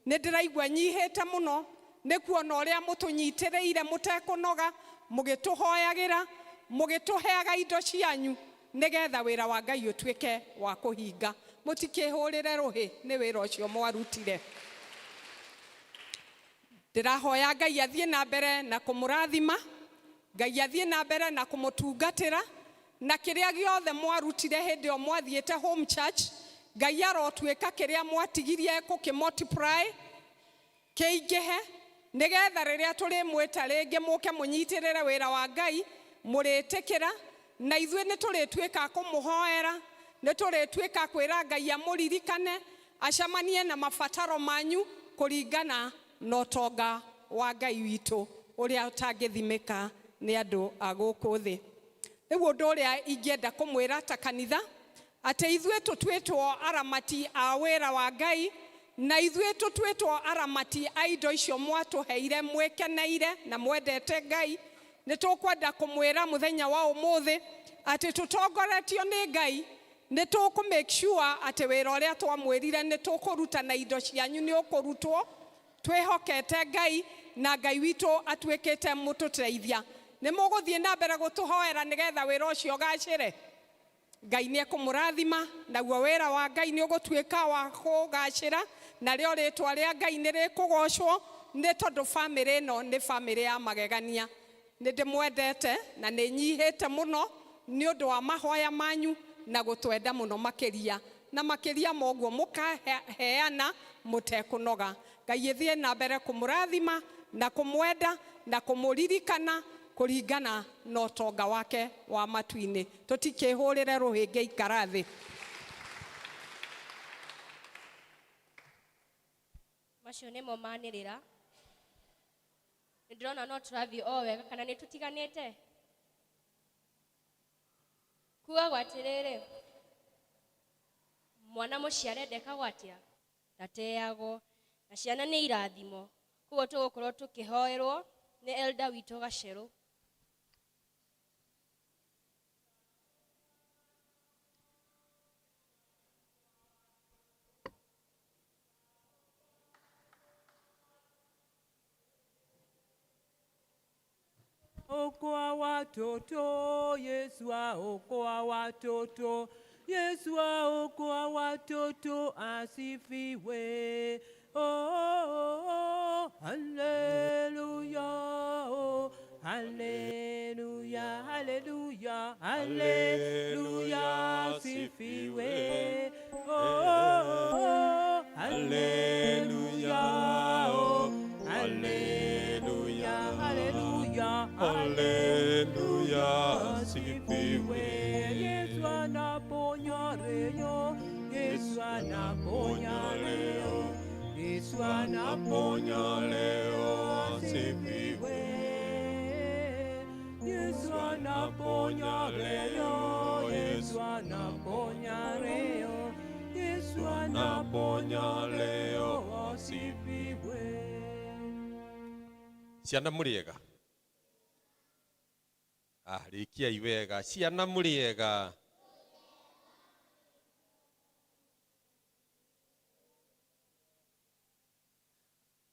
Nĩ ndĩraigua nyihĩte mũno nĩ kuona ũrĩa mũtũnyitĩrĩire mũtekũnoga, mũgĩtũhoyagĩra, mũgĩtũheaga indo cianyu nĩgetha wĩra wa Ngai ũtuĩke wa kũhinga. Mũtikĩhũrĩre rũhĩ nĩ wĩra ũcio mwarutire. Ndĩrahoya Ngai athiĩ na mbere na kũmũrathima, Ngai athiĩ na mbere na kũmũtungatĩra, na kĩrĩa gĩothe mwarutire hĩndĩ ĩyo mwathiĩte home church. Ngai arotuĩka kĩrĩa mwatigirie kũkĩ multiply kĩingĩhe nĩgetha rĩrĩa tũrĩmwĩta rĩngĩ mũke mũnyitĩrĩre wĩra wa Ngai mũrĩtĩkĩra na ithuĩ nĩ tũrĩtuĩka a kũmũhoera nĩ tũrĩtuĩka a kwĩra Ngai amũririkane acemanie na mabataro manyu kũringana na ũtonga wa Ngai witũ ũrĩa ũtangĩthimĩka nĩ andũ a gũkũ thĩ. Rĩu ũndũ ũrĩa ingĩenda kũmwĩra ta kanitha atĩ ithuĩ tũtuĩtwo aramati a wĩra wa Ngai na ithuĩ tũtuĩtwo aramati a indo icio mwatũheire mwĩkeneire na mwendete Ngai. Nĩ tũkwenda kũmwĩra mũthenya wa ũmũthĩ atĩ tũtongoretio nĩ Ngai nĩ tũkũ make sure atĩ wĩra ũrĩa twamwĩrire nĩ tũkũruta na indo cianyu nĩ ũkũrutwo twĩhokete Ngai na Ngai witũ atuĩkĩte mũtũteithia. Nĩ mũgũthiĩ na mbere gũtũhoera nĩgetha wĩra ũcio ũgacĩre. Ngai nĩ ekũmũrathima naguo wĩra wa Ngai nĩ ũgũtuĩka wa kũgacĩra narĩo rĩtwa rĩa Ngai nĩ rĩkũgocwo nĩ tondũ bamĩrĩ ĩno nĩ bamĩrĩ ya magegania. Nĩ ndĩmwendete na nĩ nyihĩte mũno nĩ ũndũ wa mahoya manyu na gũtwenda mũno makĩria na makĩria ma ũguo mũkaheana mũtekũnoga. Ngai ĩthiĩ na mbere kũmũrathima na kũmwenda na kũmũririkana kũringana na ũtonga wake wa matu-inĩ. Tũtikĩhũrĩre rũhĩngĩ ikara thĩ. Macio nĩmo manĩrĩra. Nĩ ndĩrona no tũrathiĩ o wega kana nĩ tũtiganĩte? Kuagwo atĩrĩrĩ, mwana mũciare ndekagwo atĩa? Ndateagwo. Na ciana nĩ irathimo. Koguo tũgũkorwo tũkĩhoerwo nĩ elder witũ Gacerũ. Okoa watoto, Yesu aokoa watoto, Yesu aokoa watoto, asifiwe. Oh, oh, oh, haleluya, oh, haleluya, haleluya, haleluya, asifiwe. Oh, oh, oh, haleluya, oh, haleluya, haleluya, Haleluya, asifiwe. Yesu anaponya leo, Yesu anaponya leo, Yesu Anaponya leo, asifiwe. Yesu anaponya leo, Yesu anaponya leo, Yesu Anaponya leo, asifiwe. Ciana mũrĩega? Ah, rĩkiai wega. Ciana mũrĩega?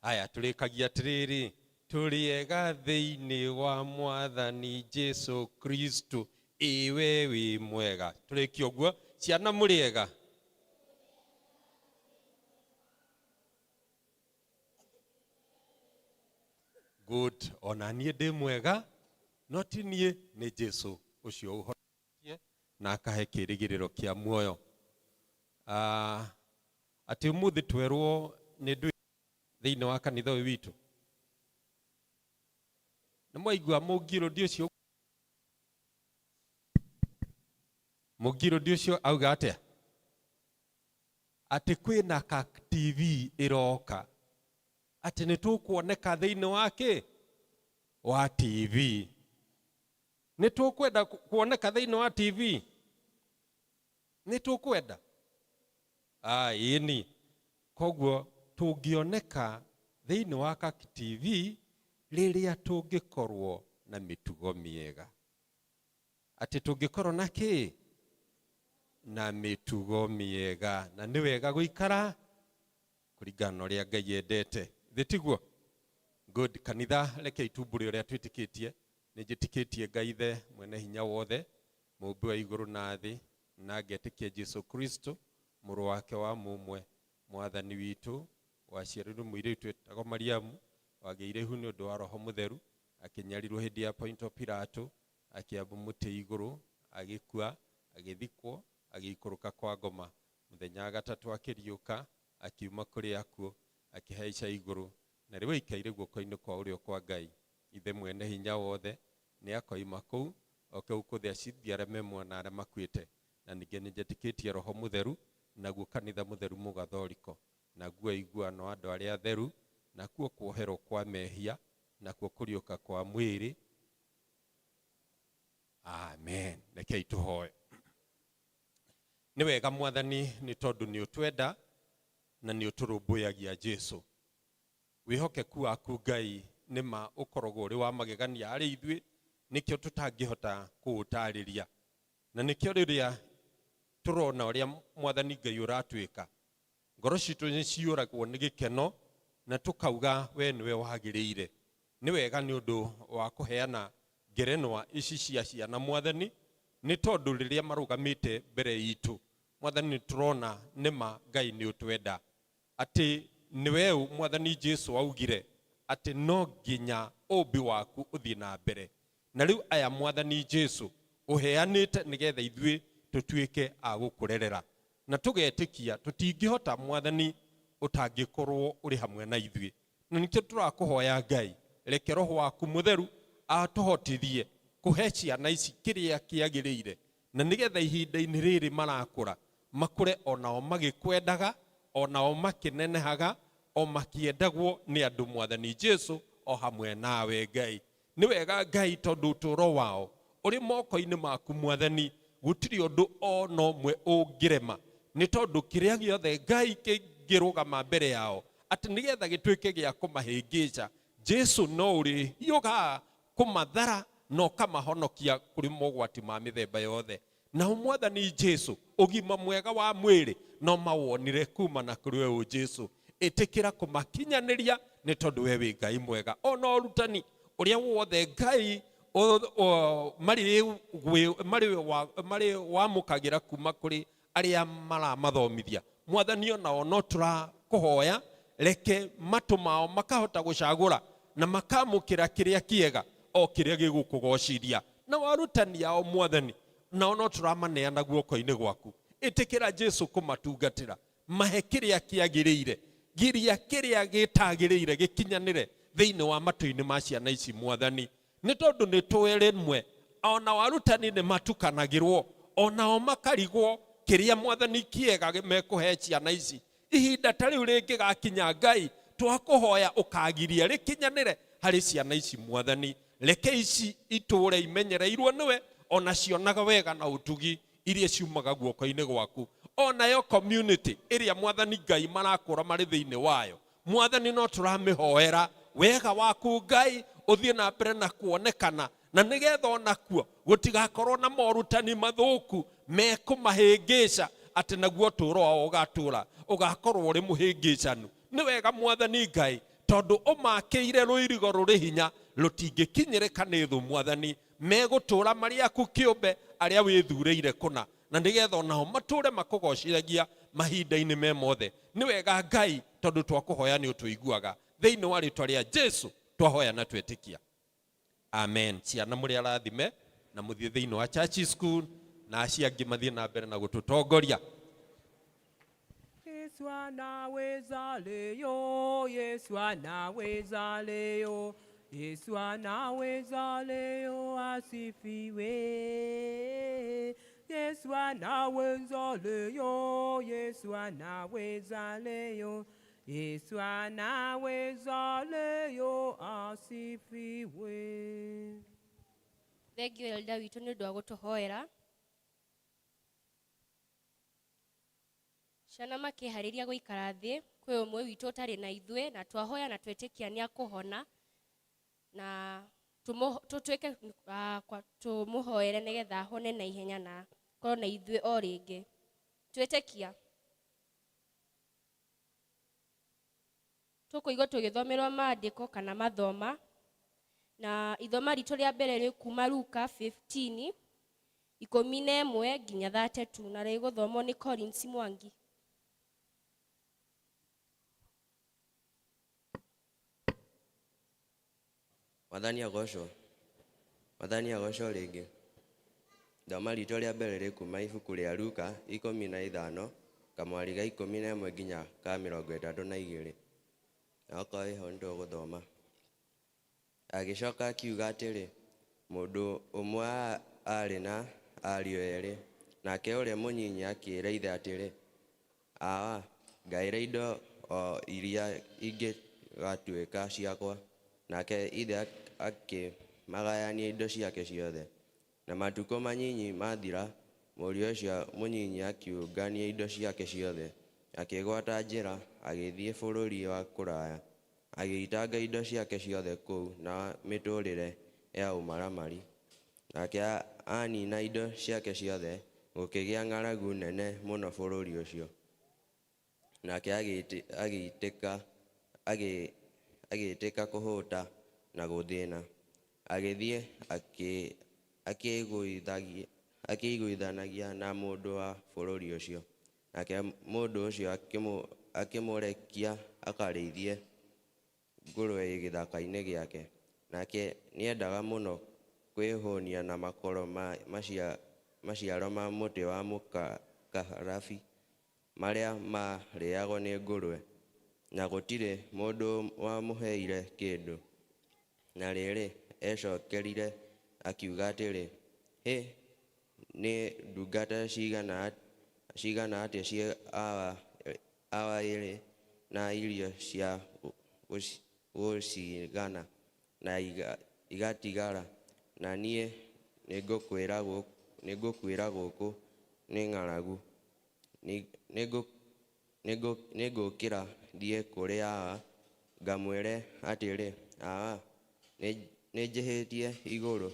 Aya, tũrĩkagia atĩrĩrĩ, tũrĩega thĩinĩ wa Mwathani Jesu Kristo, ĩwe wĩ mwega. Tũrĩkie ũguo. Ciana mũrĩega? Good. Ona niĩ ndĩ mwega, no ti niĩ, nĩ Jesu ũcio ũhonoketie na akahe kĩĩrĩgĩrĩro kĩa muoyo. Atĩ ũmũthĩ twerwo nĩ ndũ thĩinĩ wa kanitha ũyũ witũ. Nĩ mwaigua mũngirũndi ũcio? Mũngirũndi ũcio auga atĩa? Atĩ kwĩna ka TV ĩroka. Atĩ nĩ tũkuoneka thĩinĩ wa kĩ? Wa TV. Nĩ tũkwenda kuoneka thĩinĩ wa TV? Nĩ tũkwenda? Ah, ĩni. Koguo tũngĩoneka thĩinĩ wa ka TV rĩrĩa tũngĩkorwo na mĩtugo mĩega. Atĩ tũngĩkorwo na kĩ? Na mĩtugo mĩega. Na nĩ wega gũikara kũringana na ũrĩa Ngai endete. Thĩ tiguo? Good. Kanitha reke itumbũre ũrĩa twĩtĩkĩtie. Nĩ njĩtĩkĩtie Ngai Ithe mwene hinya wothe, mũũmbi wa igũrũ na thĩ, na ngetĩkia Jesu Kristo, mũrũ wake wa mũmwe, mwathani witũ, waciarirwo mũirĩtu wetagwo Mariamu, wagĩire ihu nĩ ũndũ wa Roho Mũtheru, akĩnyarirwo hĩndĩ ya Ponto Pilato, akĩambwo mũtĩ igũrũ, agĩkua, agĩthikwo, agĩikũrũka kwa ngoma. Mũthenya wa gatatũ akĩriũka, akiuma kũrĩ akuũ, akĩhaica igũrũ, na rĩu aikaire guoko-inĩ kwa ũrĩo kwa Ngai Ithe mwene hinya wothe. Nĩ akoima kũu oke gũkũ thĩ acithie arĩa me muoyo na arĩa makuĩte. Na ningĩ nĩ njetĩkĩtie Roho Mũtheru, naguo kanitha mũtheru mũgathoriko, naguo ũiguano wa andũ arĩa atheru, nakuo kuoherwo kwa mehia, nakuo kũriũka kwa mwĩrĩ. Amen. Rekei tũhoe. Nĩ wega Mwathani, nĩ tondũ nĩ ũtwenda na nĩ ũtũrũmbũyagia. Jesu, wĩhokeku waku Ngai nĩ ma ũkoragwo ũrĩ wa magegania harĩ ithuĩ, nĩkĩo tũtangĩhota kũũtarĩria, na nĩkĩo rĩrĩa tũrona ũrĩa Mwathani Ngai ũratwĩka, ngoro citũ nĩ ciyũragwo nĩ gĩkeno na tũkauga we nĩwe wagĩrĩire. Nĩ wega nĩ ũndũ wa kũheana ngerenwa ici cia ciana Mwathani, nĩ tondũ rĩrĩa marũgamĩte mbere itũ Mwathani, nĩ tũrona nĩma Ngai nĩ ũtwenda, atĩ nĩwe Mwathani Jesu augire atĩ no nginya ũmbi waku ũthiĩ na mbere. Na rĩu aya Mwathani Jesu ũheanĩte nĩgetha ithuĩ tũtuĩke a gũkũrerera, na tũgetĩkia tũtingĩhota Mwathani ũtangĩkorwo ũrĩ hamwe na ithuĩ. Na nĩkĩo tũrakũhoya Ngai, reke Roho waku Mũtheru atũhotithie kũhe ciana ici kĩrĩa kĩagĩrĩire, na nĩgetha ihinda-inĩ rĩrĩ marakũra, makũre onao magĩkwendaga, onao makĩnenehaga, o makĩendagwo nĩ andũ Mwathani Jesu o hamwe nawe Ngai. Nĩ wega Ngai, tondũ ũtũũro wao ũrĩ moko-inĩ maku Mwathani, gũtirĩ ũndũ ona ũmwe ũngĩrema, nĩ tondũ kĩrĩa gĩothe Ngai kĩngĩrũgama mbere yao atĩ nĩgetha gĩtuĩke gĩa kũmahĩngĩca, Jesu no ũrĩhiũhaga kũmathara na ũkamahonokia kũrĩ mogwati ma mĩthemba yothe. Nao Mwathani Jesu, ũgima mwega wa mwĩrĩ no mawonire kuma na kũrĩ we. Jesu, ĩtĩkĩra kũmakinyanĩria, nĩ tondũ we wĩ Ngai mwega. Ona ũrutani ũrĩa wothe Ngai marĩ wamũkagĩra kuma kũrĩ arĩa maramathomithia Mwathani, onao no tũrakũhoya, reke matũ mao makahota gũcagũra na makamũkĩra kĩrĩa kĩega, o kĩrĩa gĩgũkũgocithia. Na warutani ao Mwathani, nao no tũramaneana guoko-inĩ gwaku. Ĩtĩkĩra Jesu kũmatungatĩra, mahe kĩrĩa kĩagĩrĩire, giria kĩrĩa gĩtagĩrĩire gĩkinyanĩre thĩinĩ wa matũ-inĩ ma ciana ici Mwathani, nĩ tondũ nĩ tũĩ rĩmwe ona warutani nĩ matukanagĩrwo, onao makarigwo kĩrĩa Mwathani kĩega mekũhe ciana ici. Ihinda ta rĩu rĩngĩgakinya, Ngai, twakũhoya ũkagiria rĩkinyanĩre harĩ ciana ici Mwathani. Reke ici itũũre imenyereirwo nĩwe, ona cionaga wega na ũtugi iria ciumaga guoko-inĩ gwaku. Onayo community ĩrĩa Mwathani Ngai marakũra marĩ thĩinĩ wayo, Mwathani, no tũramĩhoera wega waku Ngai ũthiĩ na mbere na kuonekana, na nĩgetha onakuo gũtigakorwo na morutani mathũku mekũmahĩngĩca, atĩ naguo ũtũũro wao ũgatũũra ũgakorwo ũrĩ mũhĩngĩcanu. Nĩ wega Mwathani Ngai, tondũ ũmakĩire rũirigo rũrĩ hinya rũtingĩkinyĩrĩka nĩ thũ Mwathani. Megũtũũra marĩ aku kĩũmbe, arĩa wĩthurĩire kũna, na nĩgetha onao matũũre makũgocithagia mahinda-inĩ me mothe. Nĩ wega Ngai, tondũ twakũhoya nĩ ũtũiguaga. Thĩinĩ wa rĩtwa rĩa Jesu twahoya na twetĩkia, amen. Ciana, mũrĩ arathime na mũthiĩ thĩinĩ wa church school, na acio angĩ mathiĩ na mbere na gũtũtongoria. Yesu anaweza leo, Yesu anaweza leo, Yesu anaweza leo, asifiwe. Yesu anaweza leo, Yesu anaweza leo, Yesu anaweza leo, asifiwe. Thank you, elder witũ, nĩ ũndũ wa gũtũhoera. Ciana makĩharĩria gũikara thĩ, kwĩ ũmwe witũ ũtarĩ na ithuĩ, na twahoya na twetĩkia nĩ akũhona, na tũtuĩke tũmũhoere nĩgetha ahone na ihenya na korwo na ithuĩ o rĩngĩ. Twĩtĩkia tũkũigua tũgĩthomerwo maandĩko kana mathoma, na ithoma ritũ rĩa mbere rĩ kuma Luka 15 11 nginya 32, na rĩgũthomwo nĩ Collins Mwangi. Mwathani agocwo. Mwathani agocwo rĩngĩ. Ithoma ritũ rĩa mbere rĩ kuma ibuku rĩa Luka 15. Kamwari ga 11 nginya ka 32. Na okorwo wĩho nĩ tũgũthoma. Agĩcoka akiuga atĩrĩ, mũndũ ũmwe aarĩ na ariũ erĩ, nake ũrĩa mũnyinyi akĩĩra ithe atĩrĩ, Awa, ngaĩra indo o iria ingĩgatuĩka ciakwa. Nake ithe akĩmagayania indo ciake ciothe. Na matukũ manyinyi mathira, mũriũ ũcio mũnyinyi akĩũngania indo ciake ciothe, akĩgwata njĩra, agĩthiĩ bũrũri wa kũraya, agĩitanga indo ciake ciothe kũu na mĩtũũrĩre ya ũmaramari. Nake anina indo ciake ciothe, gũkĩgĩa ng'aragu nene mũno bũrũri ũcio. Nake agĩitĩka kũhũta na gũthĩna, agĩthiĩ akĩiguithanagia na mũndũ wa bũrũri ũcio. Nake mũndũ ũcio akĩmũrekia akarĩithie ngũrwe gĩthaka-inĩ gĩake. Nake nĩendaga mũno kwĩhũnia na makoro ma maciaro ma mũtĩ wa mũkarabi, marĩa maarĩagwo nĩ ngũrwe, na gũtirĩ mũndũ wamũheire kĩndũ. Na rĩrĩ, ecokerire akiuga atĩrĩ, Hĩ, nĩ ndungata cigana atĩa cia awa irĩ na irio cia gũciigana, na igatigara, na niĩ nĩngũkuĩra gũkũ nĩ ng'aragu. Nĩngũũkĩra thiĩ kũrĩ awa, ngamwĩre atĩrĩ, Awa, nĩnjĩhĩtie igũrũ,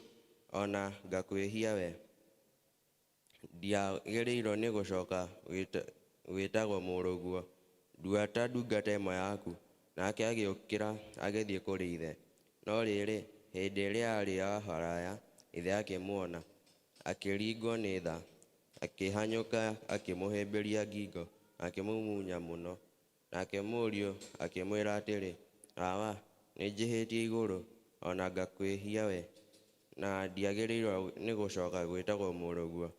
o na ngakwĩhia we. Ndiagĩrĩirwo nĩ gũcoka gwĩtagwo mũrũguo, ndua ta ndungata ĩmwe yaku. Nake agĩũkĩra agĩthiĩ kũrĩ ithe. No rĩrĩ, hĩndĩ ĩrĩa aarĩ o haraya, ithe akĩmuona, akĩringwo nĩ tha, akĩhanyũka akĩmũhĩmbĩria ngingo, akĩmũmumunya mũno. Nake mũriũ akĩmwĩra atĩrĩ, Awa, nĩnjĩhĩtie igũrũ, o na ngakwĩhia we, na ndiagĩrĩirwo nĩ gũcoka gwĩtagwo mũrũguo.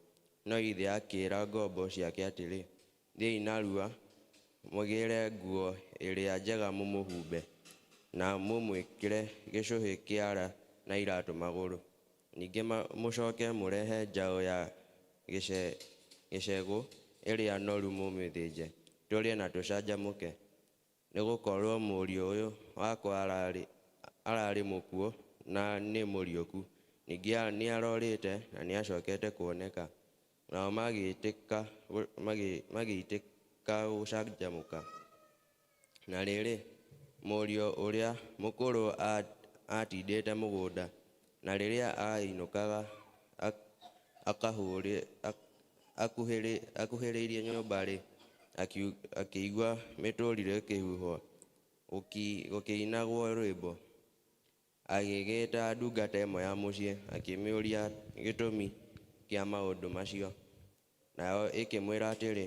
No ithe akĩĩra ngombo ciake atĩrĩ, Thiĩi narua, mũgĩre nguo ĩrĩa njega mũmũhumbe, na mũmwĩkĩre gĩcũhĩ kĩara na iratũ magũrũ. Ningĩ mũcoke mũrehe njaũ ya gĩcegũ ĩrĩa noru mũmĩthĩnje, tũrĩe na tũcanjamũke. Nĩgũkorwo mũriũ ũyũ wakwa ararĩ mũkuũ na nĩ mũriũku, ningĩ nĩarorĩte na nĩacokete kuoneka. Nao magĩitĩka gũcanjamũka. Na rĩrĩ, mũriũ ũrĩa mũkũrũ aatindĩte mũgũnda, na rĩrĩa aainũkaga akuhĩrĩirie nyũmba-rĩ, akĩigua mĩtũrirũ ĩkĩhuhwo, gũkĩinagwo rwĩmbo. Agĩgĩĩta ndungata ĩmwe ya mũciĩ, akĩmĩũria gĩtũmi kĩa maũndũ macio. Nayo ĩkĩmwĩra atĩrĩ,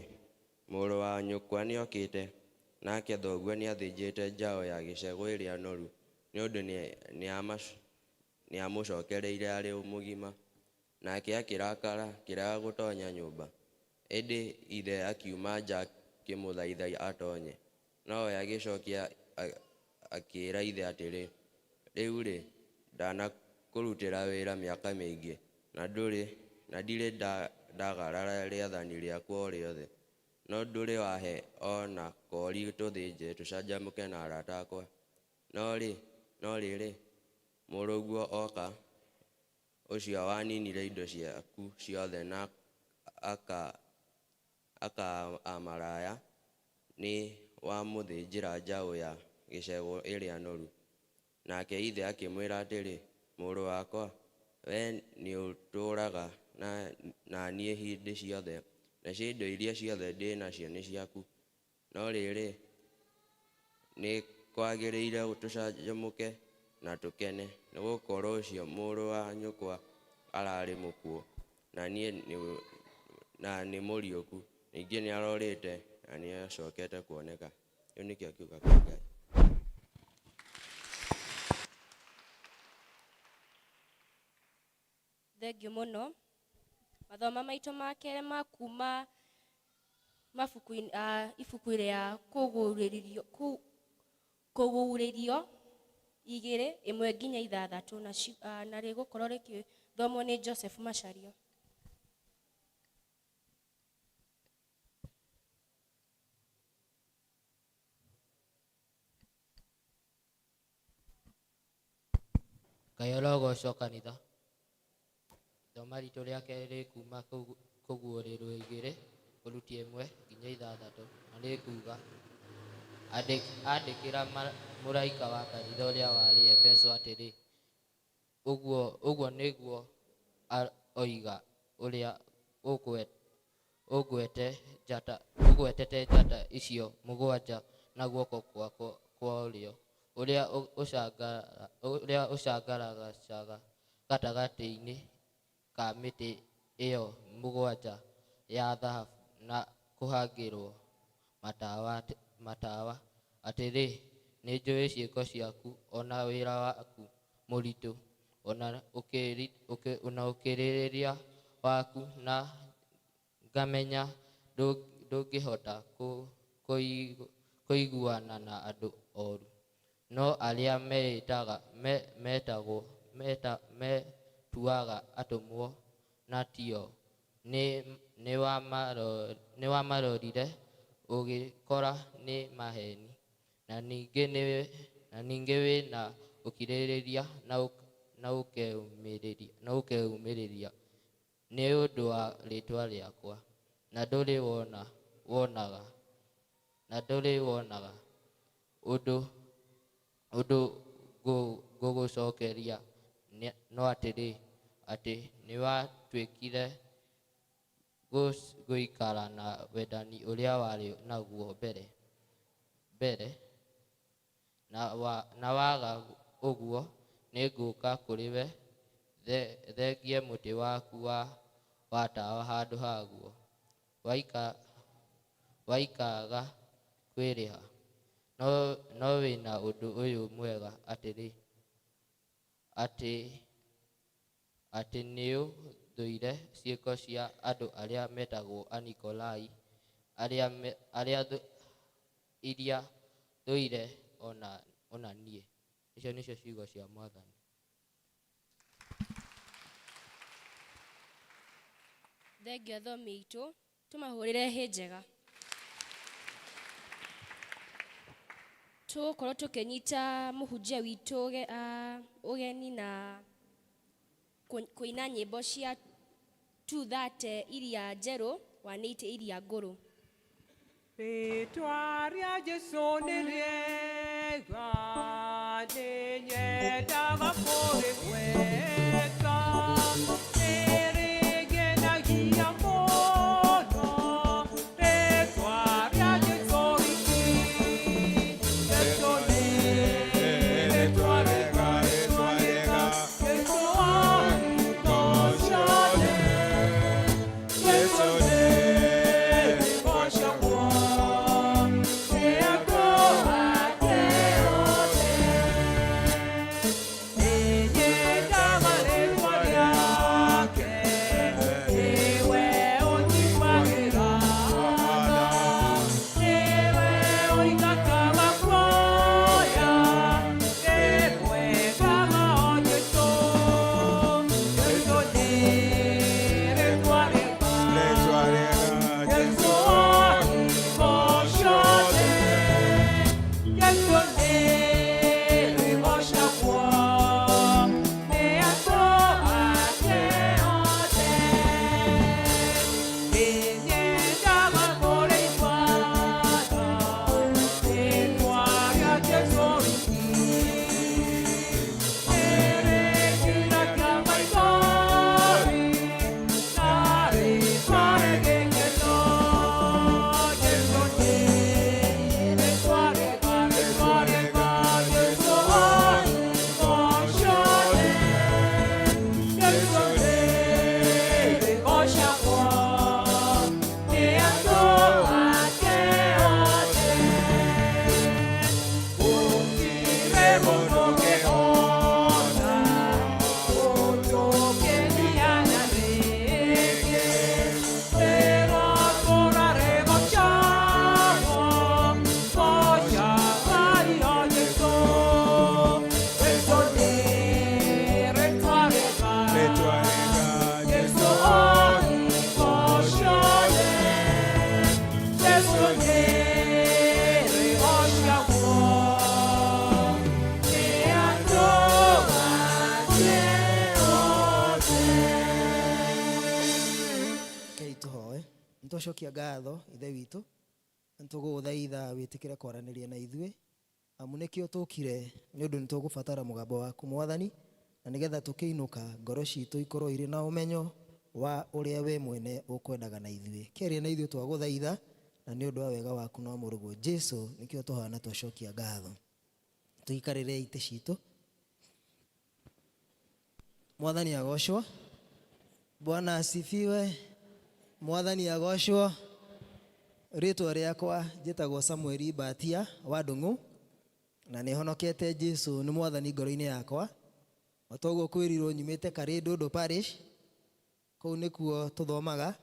Mũrũ wa nyũkwa nĩokĩte, nake thoguo nĩathĩnjĩte njaũ ya gĩcegũ ĩrĩa noru, nĩ ũndũ nĩamũcokereire arĩ mũgima. Nake akĩrakara, akĩrega gũtonya nyũmba. Ĩndĩ ithe akiuma nja akĩmũthaitha atonye. Nowe agĩcokia akĩĩra ithe atĩrĩ, Rĩu-rĩ, ndanakũrutĩra wĩra mĩaka mĩingĩ, na ndirĩ ndagarara rĩathani rĩaku o rĩothe, no ndũrĩ wahe o na kori tũthĩnje tũcanjamũke na arata akwa. No rĩrĩ, mũrũguo oka, ũcio waninire indo ciaku ciothe na aka amaraya, nĩ wamũthĩnjĩra njaũ ya gĩcegũ ĩrĩa noru. Nake ithe akĩmwĩra atĩrĩ, Mũrũ wakwa, wee nĩũtũũraga na niĩ hĩndĩ ciothe, nacio indo iria ciothe ndĩ nacio nĩ ciaku. No rĩrĩ, nĩkwagĩrĩire tũcanjamũke na tũkene, nĩgũkorwo ũcio mũrũ wa nyũkwa ararĩ mũkuũ, na nĩ mũriũku, ningĩ nĩarorĩte na nĩacokete kuoneka. Kĩu nĩkĩo kiugo kĩa Ngai. Thengiũ mũno. Mathoma maitũ ma kerĩ ma kuma mabuku ibuku rĩa kũguũrĩrio kũguũrĩrio igĩrĩ ĩmwe nginya ithathatũ na na rĩgũkorwo rĩkĩthomwo nĩ Joseph Macharia. Ngai arogocwo kanitha. Ithoma ritũ rĩa kerĩ rĩkuma kũguũrĩrwo igĩrĩ kũruti ĩmwe nginya ithathatũ na rĩkuga andĩkĩra mũraika wa kanitha ũrĩa warĩ Efeso atĩrĩ, ũguo nĩguo oiga ũrĩa ũgwetete njata icio mũgwanja na guoko gwakwa kwa ũrĩo, ũrĩa ũcangaragacaga gatagatĩ-inĩ ka mĩtĩ ĩyo mũgwanja ya thahabu na kũhangĩrwo matawa, atĩrĩ, nĩnjũĩ ciĩko ciaku o na wĩra waku mũritũ o na ũkirĩrĩria waku, na ngamenya ndũngĩhota kũiguana na andũ oru, no arĩa metuaga atũmwo na tio, nĩwamarorire ũgĩkora nĩ maheni, na ningĩ wĩ na ũkirĩrĩria na ũkeũmĩrĩria nĩ ũndũ wa rĩĩtwa rĩakwa, na ndũrĩ wonaga ũndũ ngũgũcokeria no atĩrĩ, atĩ nĩwatuĩkire gũikara na wendani ũrĩa warĩ naguo mbere, na waga ũguo nĩngũũka kũrĩ we thengie mũtĩ waku wa tawa handũ haguo, waikaga kwĩrĩha. No wĩna ũndũ ũyũ mwega atĩrĩ, atĩ nĩũthũire ciĩko cia andũ arĩa metagwo Anikolai, iria thũire ona niĩ. Icio nĩcio ciugo cia Mwathani. Thengio athomi aitũ, tũmahũrĩre hĩ njega. Tũgũkorwo tũkĩnyita mũhunjia witũ ũgeni na kũina nyĩmbo cia 230 iria njerũ, 180 iria ngũrũ. Rĩĩtwa rĩa Jesũ nĩ rĩega, nĩnyendaga kũrĩgweta, nĩrĩngenagia mũno, rĩĩtwa rĩa Jesũ wiki. Jesũ nĩ rĩĩtwa rĩega, rĩĩtwa rĩega, Jesũ wa hingo ciothe. Jesũ nĩ rĩgocagwo nĩ andũ ake othe. Nĩnyendaga rĩĩtwa Jesu nĩrĩgocagwo nĩ andũ ake othe. Rekei tũhoe. Nĩ twacokia ngatho Ithe witũ, na nĩ tũgũgũthaitha wĩtĩkĩre kwaranĩria na ithuĩ, amu nĩkĩo tũkire, nĩ ũndũ nĩ tũgũbatara mũgambo waku Mwathani, na nĩgetha tũkĩinũka ngoro citũ ikorwo irĩ na ũmenyo wa ũrĩa we mwene ũkwendaga na ithuĩ. Kĩaria na ithuĩ twagũthaitha, na nĩ ũndũ wa wega waku na wa mũrũguo Jesu, nĩkĩo tũhoya na twacokia ngatho. Tũikarĩre itĩ citũ. Mwathani agocwo. Bwana asifiwe. Mwathani agocwo. Rĩtwa rĩakwa njĩtagwo Samueli Mbatia wa Ndung'u, na nĩ honokete Jesu nĩ mwathani ngoro-inĩ yakwa. O ta ũguo kwĩrirwo nyumĩte Karĩndũndũ Parish, kũu nĩkuo tũthomaga,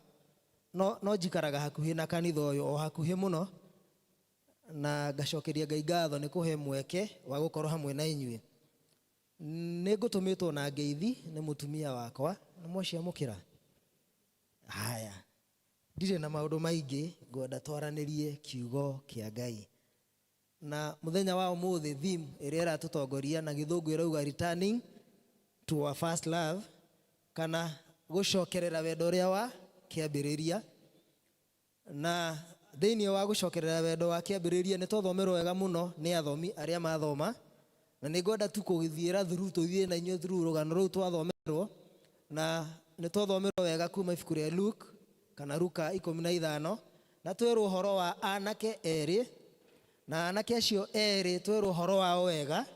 no njikaraga hakuhĩ na kanitha ũyũ, o hakuhĩ mũno, na ngacokeria Ngai ngatho nĩ kũhe mweke wa gũkorwo hamwe na inyuĩ. Nĩ ngũtũmĩtwo na ngeithi nĩ mũtumia wakwa, nĩ mwaciamũkĩra? Haya, ndirĩ na maũndũ maingĩ, ngwenda twaranĩrie kiugo kĩa Ngai. Na mũthenya wa ũmũthĩ theme ĩrĩa ĩratũtongoria na gĩthũngũ ĩrauga returning to our first love, kana gũcokerera wendo ũrĩa wa kĩambĩrĩria. Na thĩinĩ wa gũcokerera wendo wa kĩambĩrĩria nĩ twathomerwo wega mũno nĩ athomi arĩa mathoma, na nĩ ngwenda tu kũgĩthiĩra through, tũthiĩ na inyuĩ through rũgano rũu twathomerwo, na nĩ twathomerwo wega kuma ibuku rĩa Luke kana Luka 15, na twerwo ũhoro wa anake erĩ, na anake acio erĩ twerwo ũhoro wao wega,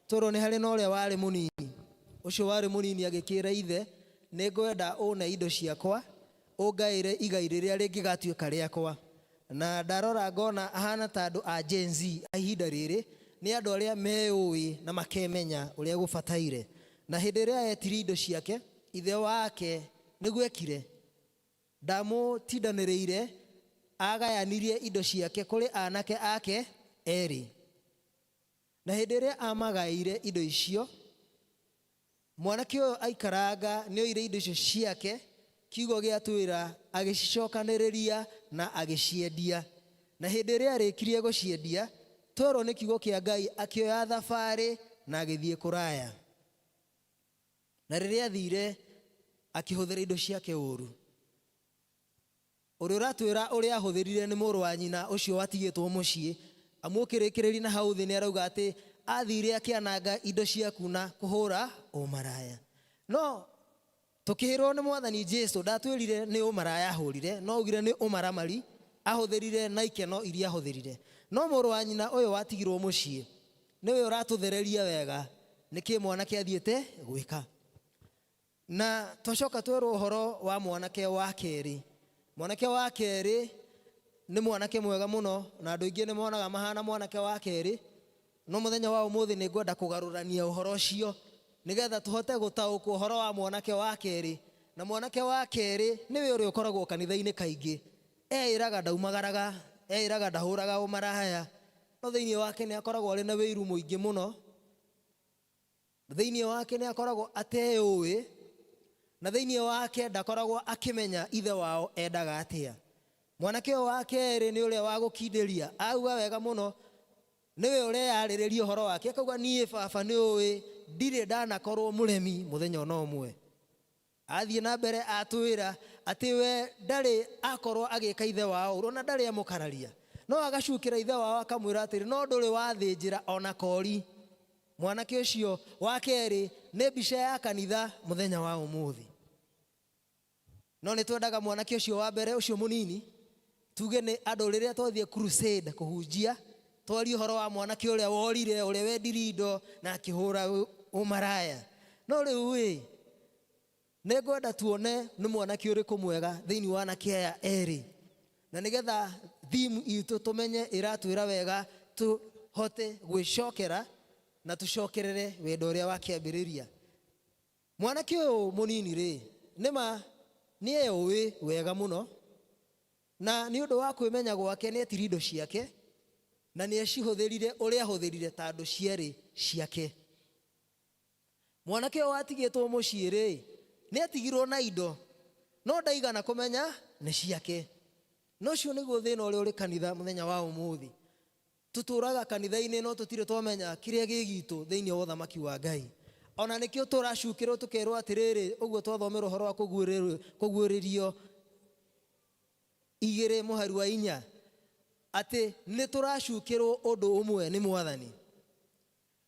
twerwo nĩ harĩ na ũrĩa warĩ mũnini. Ũcio warĩ mũnini agĩkĩra ithe, nĩ ngwenda ũne indo ciakwa, ũngaĩre igai rĩrĩa rĩngĩgatuĩka rĩakwa. Na ndarora ngona ahana ta andũ a Gen Z a ihinda rĩrĩ, nĩ andũ arĩa meyũĩ na makemenya ũrĩa gũbataire. Na hĩndĩ ĩrĩa etirie indo ciake, ithe wake nĩguo ekire, ndamũtindanĩrĩire, agayanirie indo ciake kũrĩ anake ake erĩ. Na hĩndĩ ĩrĩa amagaĩire indo icio, mwanake ũyũ aikaranga nĩ oire indo icio ciake, kiugo gĩatwĩra agĩcicokanĩrĩria na agĩciendia. Na hĩndĩ ĩrĩa arĩkirie gũciendia, twerwo nĩ kiugo kĩa Ngai akĩoya thabarĩ na agĩthiĩ kũraya. Na rĩrĩa athire akĩhũthĩra indo ciake ũru. Ũrĩa ũratwĩra ũrĩa ahũthĩrire nĩ mũrũ wa nyina ũcio watigĩtwo mũciĩ, amu ũkĩrĩkĩrĩria na hau thĩ nĩ arauga atĩ athire akĩananga indo ciaku na kũhũra ũmaraya. No tũkĩhĩrwo nĩ Mwathani Jesu ndatwĩrire nĩ ũmaraya ahũrire, no augire nĩ ũmaramari ahũthĩrire na ikeno iria ahũthĩrire. No mũrũ wa nyina ũyũ watigirwo mũciĩ nĩwe ũratũthereria wega nĩkĩ mwanake athiĩte gwĩka. Na twacoka twerwo ũhoro wa mwanake wa kerĩ. Mwanake wa kerĩ nĩ mwanake mwega mũno, na andũ aingĩ nĩ monaga mahana mwanake wa kerĩ, no mũthenya wa ũmũthĩ nĩ ngwenda kũgarũrania ũhoro ũcio nĩgetha tũhote gũtaũkwo ũhoro wa mwanake wa kerĩ. Na mwanake wa kerĩ nĩwe ũrĩa ũkoragwo kanitha-inĩ kaingĩ, eĩraga ndaumagaraga, eĩraga ndahũraga ũmaraya, no thĩinĩ wake nĩ akoragwo arĩ na wĩiru mũingĩ mũno. Thĩinĩ wake nĩ akoragwo ateyũĩ, na thĩinĩ wake ndakoragwo akĩmenya ithe wao endaga atĩa. Mwanake ũyũ wa kerĩ nĩ ũrĩa wa gũkindĩria, auga wega mũno, nĩwe ũreyarĩrĩria ũhoro wake, akauga niĩ baba nĩ ũĩ ndirĩ ndanakorwo mũremi mũthenya ona ũmwe. Athiĩ na mbere atwĩra atĩ we ndarĩ akorwo agĩka ithe wao ũru, ona ndarĩ amũkararia, no agacukĩra ithe wao akamwĩra atĩrĩ, no ndũrĩ wathĩnjĩra ona kori. Mwanake ũcio wa kerĩ nĩ mbica ya kanitha mũthenya wa ũmũthĩ. No nĩ twendaga mwanake ũcio wa mbere, ũcio mũnini, tuge nĩ andũ rĩrĩa twathiĩ crusade kũhunjia, twarie ũhoro wa mwanake ũrĩa worire, ũrĩa wendirie indo na akĩhũra ũmaraya. No rĩu ĩ, nĩ ngwenda tuone nĩ mwanake ũrĩkũ mwega thĩinĩ wa anake aya erĩ, na nĩgetha theme itũ tũmenye ĩratwĩra wega, tũhote gwĩcokera na tũcokerere wendo ũrĩa wa kĩambĩrĩria. Mwanake ũyũ mũnini rĩ, nĩma nĩ eyũĩ wega mũno, na nĩ ũndũ wa kwĩmenya gwake nĩ etirie indo ciake na nĩ acihũthĩrire ũrĩa ahũthĩrire tondũ ciarĩ ciake. Mwanake ũyũ watigĩtwo mũciĩ rĩ, nĩ atigirwo na indo, no ndaigana kũmenya nĩ ciake. Na ũcio nĩguo thĩna ũrĩa ũrĩ kanitha mũthenya wa ũmũthĩ. Tũtũraga kanitha-inĩ no tũtirĩ twamenya kĩrĩa gĩ gitũ thĩinĩ wa ũthamaki wa Ngai. Ona nĩkĩo tũracukĩrwo tũkerwo atĩrĩrĩ, ũguo twathomerwo ũhoro wa kũguũrĩrio igĩrĩ mũhari wa inya, atĩ nĩ tũracukĩrwo ũndũ ũmwe nĩ Mwathani.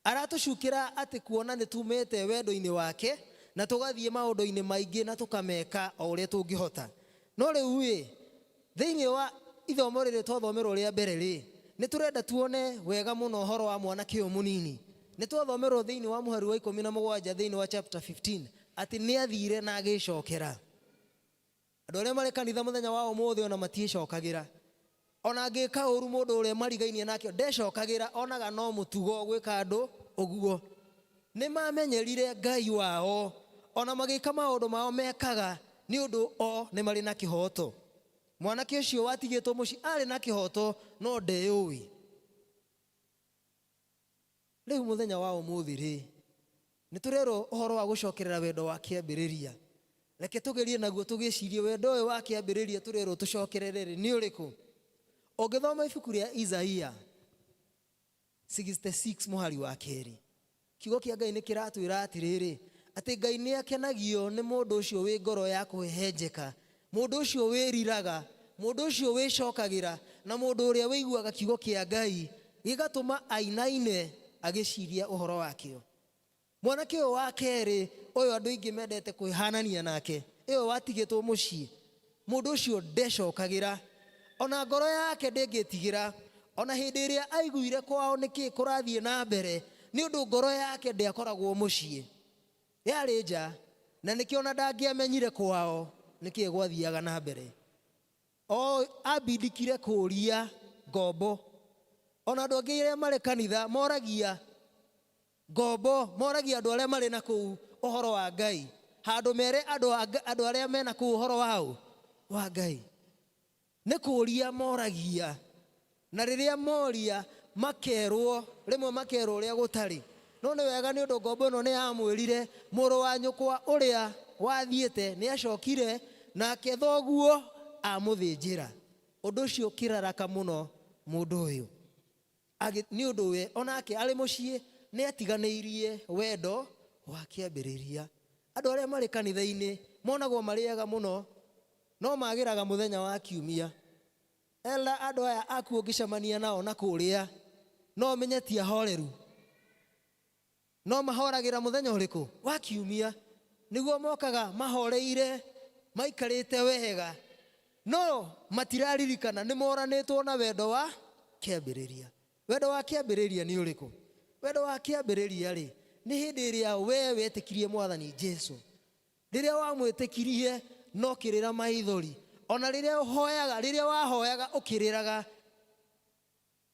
Aratũcukĩra atĩ kuona nĩ tumĩte wendo-inĩ wake na tũgathiĩ maũndũ-inĩ maingĩ na tũkameka o ũrĩa tũngĩhota. No rĩu-ĩ, thĩinĩ wa ithomo rĩrĩ twathomerwo rĩa mbere-rĩ, nĩ tũrenda tuone wega mũno ũhoro wa mwanake ũyũ mũnini. Nĩ twathomerwo thĩinĩ wa mũhari wa 17 thĩinĩ wa chapter 15 atĩ nĩ athire na agĩcokera. Andũ arĩa marĩ kanitha mũthenya wa ũmũthĩ ona matiĩcokagĩra. Ona angĩka ũru mũndũ ũrĩa marigainie nake ndecokagĩra, onaga no mũtugo gwĩka andũ ũguo. Nĩ mamenyerire Ngai wao, ona magĩka maũndũ mao mekaga nĩ ũndũ o nĩ marĩ na kĩhoto. Mwanake ũcio watigĩtwo mũciĩ arĩ na kĩhoto no ndeyũĩ. Rĩu mũthenya wa ũmũthĩ rĩ, nĩ tũrerwo ũhoro wa gũcokerera wendo wa kĩambĩrĩria. Reke tũgerie naguo tũgĩcirie wendo ũyũ wa kĩambĩrĩria tũrerwo tũcokerere rĩ, nĩ ũrĩkũ? Ũngĩthoma ibuku rĩa Isaia 66 mũhari wa kerĩ, kiugo kĩa Ngai nĩ kĩratwĩra atĩrĩrĩ, atĩ Ngai nĩ akenagio nĩ mũndũ ũcio wĩ ngoro ya kũhehenjeka, mũndũ ũcio wĩriraga, mũndũ ũcio wĩcokagĩra, na mũndũ ũrĩa wĩiguaga kiugo kĩa Ngai gĩgatũma ainaine agĩciria ũhoro wakĩo. Mwanake ũyũ wa kerĩ, ũyũ andũ aingĩ mendete kwĩhanania nake, ũyũ watigĩtwo mũciĩ, mũndũ ũcio ndecokagĩra, ona ngoro yake ndĩngĩtigĩra, ona hĩndĩ ĩrĩa aiguire kwao nĩkĩ kũrathiĩ na mbere, nĩ ũndũ ngoro yake ndĩakoragwo mũciĩ, yarĩ nja, na nĩkĩo ona ndangĩamenyire kwao nĩkĩ gwathiaga na mbere. O ambindikire kũria ngombo. Ona andũ angĩ arĩa marĩ kanitha moragia ngombo, moragia andũ arĩa marĩ na kũu ũhoro wa Ngai, handũ mere andũ arĩa mena kũu ũhoro wao wa Ngai. Nĩ kũria moragia, na rĩrĩa moria makerwo, rĩmwe makerwo ũrĩa gũtarĩ. No nĩ wega nĩ ũndũ ngombo ĩno nĩ yamwĩrire mũrũ wa nyũkwa ũrĩa wathiĩte nĩ acokire, nake thoguo amũthĩnjĩra. Ũndũ ũcio ũkĩraraka mũno mũndũ ũyũ. Nĩ ũndũ we onake arĩ mũciĩ nĩ atiganĩirie wendo wa kĩambĩrĩria. Andũ arĩa marĩ kanitha-inĩ monagwo marĩaga mũno, no magĩraga mũthenya wa kiumia. Elda, andũ aya aku ũngĩcemania nao na kũrĩa, no ũmenye ti ahoreru. No mahoragĩra mũthenya ũrĩkũ? Wa kiumia. Nĩguo mokaga mahoreire, maikarĩte wega, no matiraririkana nĩ moranĩtwo na wendo wa kĩambĩrĩria. Wendo wa kĩambĩrĩria nĩ ũrĩkũ? Wendo wa kĩambĩrĩria rĩ, nĩ hĩndĩ ĩrĩa we wetĩkirie Mwathani Jesu. Rĩrĩa wamwĩtĩkirie na ũkĩrĩra maithori, ona rĩrĩa ũhoyaga, rĩrĩa wahoyaga ũkĩrĩraga,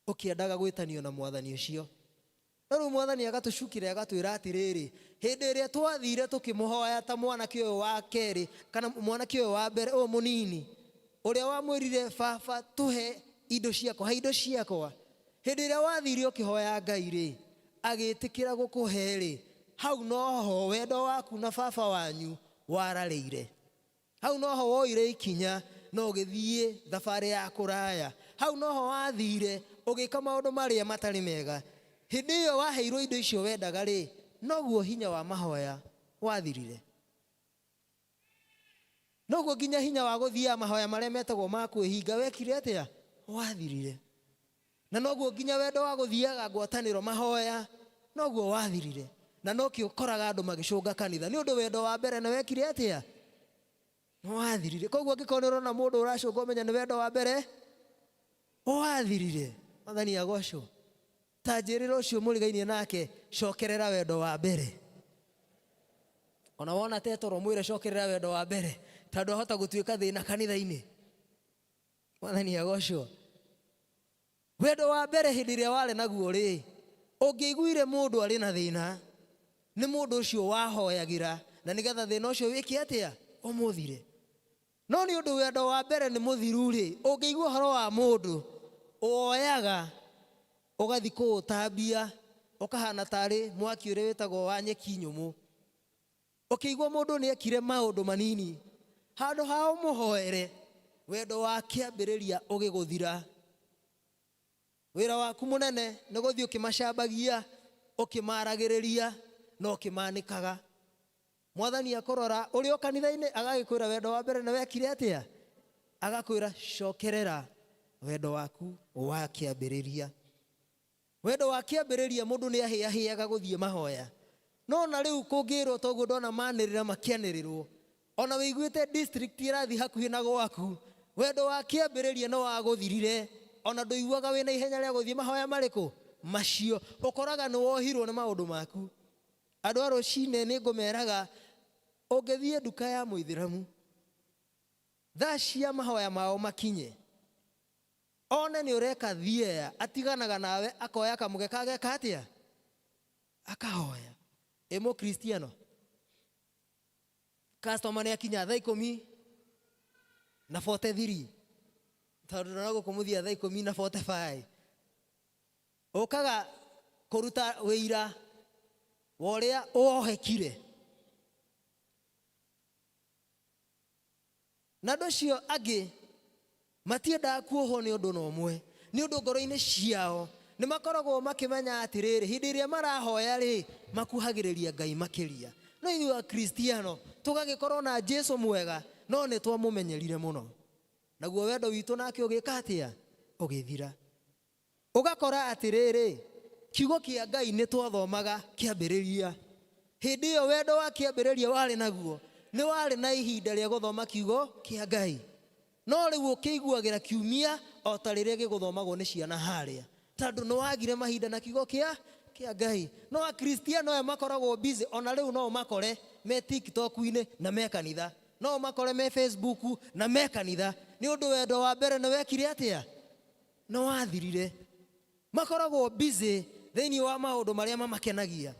ũkĩendaga gwĩtanio na Mwathani ũcio. No rĩu Mwathani agatũcukĩra agatwĩra atĩrĩrĩ, hĩndĩ ĩrĩa twathire tũkĩmũhoya ta mwanake ũyũ wa kerĩ, kana mwanake ũyũ wa mbere, ũyũ mũnini, ũrĩa wamwĩrire, baba tũhe indo ciakwa, he indo ciakwa. Hĩndĩ ĩrĩa wathire ũkĩhoya Ngai rĩ, agĩtĩkĩra gũkũhe rĩ, hau noho wendo waku na baba wanyu wararĩire. Hau noho woire ikinya na ũgĩthiĩ thabarĩ ya kũraya. Hau noho wathire ũgĩka maũndũ marĩa matarĩ mega. Hĩndĩ ĩyo waheirwo indo icio wendaga rĩ, noguo hinya wa mahoya wathirire. Noguo nginya hinya wa gũthiaga mahoya marĩa metagwo ma kwĩhinga wekire atĩa? Wathirire. Na noguo nginya wendo wa gũthiaga ngwatanĩro mahoya noguo wathirire. Na nokĩo ũkoraga andũ magĩcũnga kanitha, nĩ ũndũ wendo wa mbere nĩ wekire atĩa? Nĩ wathirire. Koguo angĩkorwo nĩ ũrona mũndũ ũracũnga ũmenye nĩ wendo wa mbere wathirire. Mwathani agocwo. Ta njĩrĩra ũcio mũrigainie nake, cokerera wendo wa mbere. Ona wona tetoro mwĩre cokerera wendo wa mbere, tondũ ahota gũtuĩka thĩna kanitha-inĩ. Mwathani agocwo. Wendo wa mbere hĩndĩ ĩrĩa warĩ naguo rĩ, ũngĩaiguire mũndũ arĩ na thĩna, nĩ mũndũ ũcio wahoyagĩra na nĩgetha thĩna ũcio wĩke atĩa? Ũmũthire. No nĩ ũndũ wendo wa mbere nĩ mũthiru rĩ, ũngĩigua ũhoro wa mũndũ, woyaga ũgathiĩ kũũtambia, ũkahana tarĩ mwaki ũrĩa wĩtagwo wa nyeki nyũmũ. Ũkĩigua mũndũ nĩ ekire maũndũ manini, handũ ha ũmũhoere, Wendo wa kĩambĩrĩria ũgĩgũthira. Wĩra waku mũnene nĩ gũthiĩ ũkĩmacambagia, ũkĩmaragĩrĩria na ũkĩmanĩkaga. Mwathani akũrora ũrĩ o kanitha-inĩ agagĩkwĩra wendo wa mbere nĩ wekire atĩa? Agakwĩra cokerera wendo waku wa kĩambĩrĩria. Wendo wa kĩambĩrĩria mũndũ nĩ ahĩahĩaga gũthiĩ mahoya. No ona rĩu kũngĩrwo toguo ndona manĩrĩra makĩanĩrĩrwo, ona wĩiguĩte district ĩrathiĩ hakuhĩ na gwaku, wendo wa kĩambĩrĩria nĩ wagũthirire, ona ndũiguaga wĩna ihenya rĩa gũthiĩ mahoya marĩkũ? Macio. Ũkoraga nĩ wohirwo nĩ maũndũ maku. Andũ a rũcinĩ nĩ ngũmeraga, ũngĩthiĩ nduka ya mũithĩramu, thaa cia mahoya mao makinye, One nĩ ũreka thiea, atiganaga nawe akoya kamũgeka ageka atĩa? Akahoya. Ĩ mũkristiano? Customer nĩ akinya thaa 10 na 43, tondũ ndona gũkũ mũthia thaa 10 na 45, ũkaga kũruta wĩira wa ũrĩa wohekire. Na andũ acio angĩ matiendaga kuohwo nĩ ũndũ na ũmwe, nĩ ũndũ ngoro-inĩ ciao nĩ makoragwo makĩmenya atĩrĩrĩ, hĩndĩ ĩrĩa marahoya rĩ, makuhagĩrĩria Ngai makĩria. No ithuĩ Akristiano tũgagĩkorwo na Jesu mwega, no nĩ twamũmenyerire mũno, naguo wendo witũ nake ũgĩka atĩa? Ũgĩthira. Ũgakora atĩrĩrĩ, kiugo kĩa Ngai nĩ twathomaga kĩambĩrĩria. Hĩndĩ ĩyo wendo wa kĩambĩrĩria warĩ naguo, nĩ warĩ na ihinda rĩa gũthoma kiugo kĩa Ngai. No rĩu ũkĩiguagĩra kiumia o ta rĩrĩa gĩgũthomagwo nĩ ciana harĩa, tondũ nĩ wagire mahinda na kiugo kĩa kĩa Ngai. No Akristiano aya makoragwo busy, ona rĩu no ũmakore me TikTok-inĩ na me kanitha, no ũmakore me Facebook na me kanitha, nĩ ũndũ wendo wa mbere nĩ wekire atĩa? Nĩ wathirire. Makoragwo busy thĩinĩ wa maũndũ marĩa mamakenagia,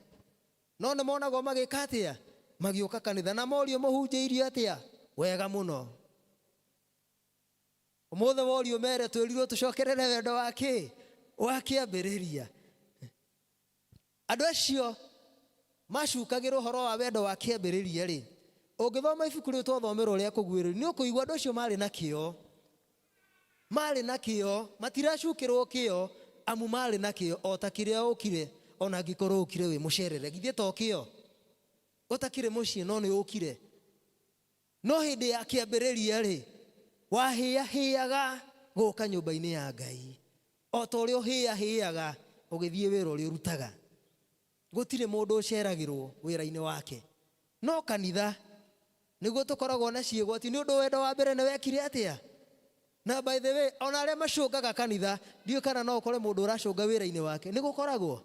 no nĩ monagwo magĩka atĩa? Magĩũka kanitha. Na morio mũhunjĩirio atĩa? Wega mũno. Ũmũthĩ worio mere twĩrirwo tũcokerere wendo wa kĩ? Wa kĩambĩrĩria. Andũ acio macukagĩra ũhoro wa wendo wa kĩambĩrĩria rĩ, ũngĩthoma ibuku rĩu twathomerwo rĩa kũguĩrĩrio, nĩ ũkũigua andũ acio marĩ na kĩo. Marĩ na kĩo, matiracukĩrwo kĩo, amu marĩ na kĩo o ta kĩrĩa ũkire, ona angĩkorwo ũkire wĩ mũcerere. Githĩ to kĩo? Ũtakĩrĩ mũciĩ no nĩ ũkire. No hĩndĩ ya kĩambĩrĩria rĩ, wahĩahĩaga gũka nyũmba-inĩ ya Ngai. O ta ũrĩa ũhĩahĩaga ũgĩthiĩ wĩra ũrĩa ũrutaga. Gũtirĩ mũndũ ũceragĩrwo wĩra-inĩ wake. No kanitha nĩguo tũkoragwo na ciĩgwati, nĩ ũndũ wendo wa mbere nĩ wekire atĩa? Na by the way, ona arĩa macũngaga kanitha, ndiũĩ kana no ũkore mũndũ ũracũnga wĩra-inĩ wake. Nĩ gũkoragwo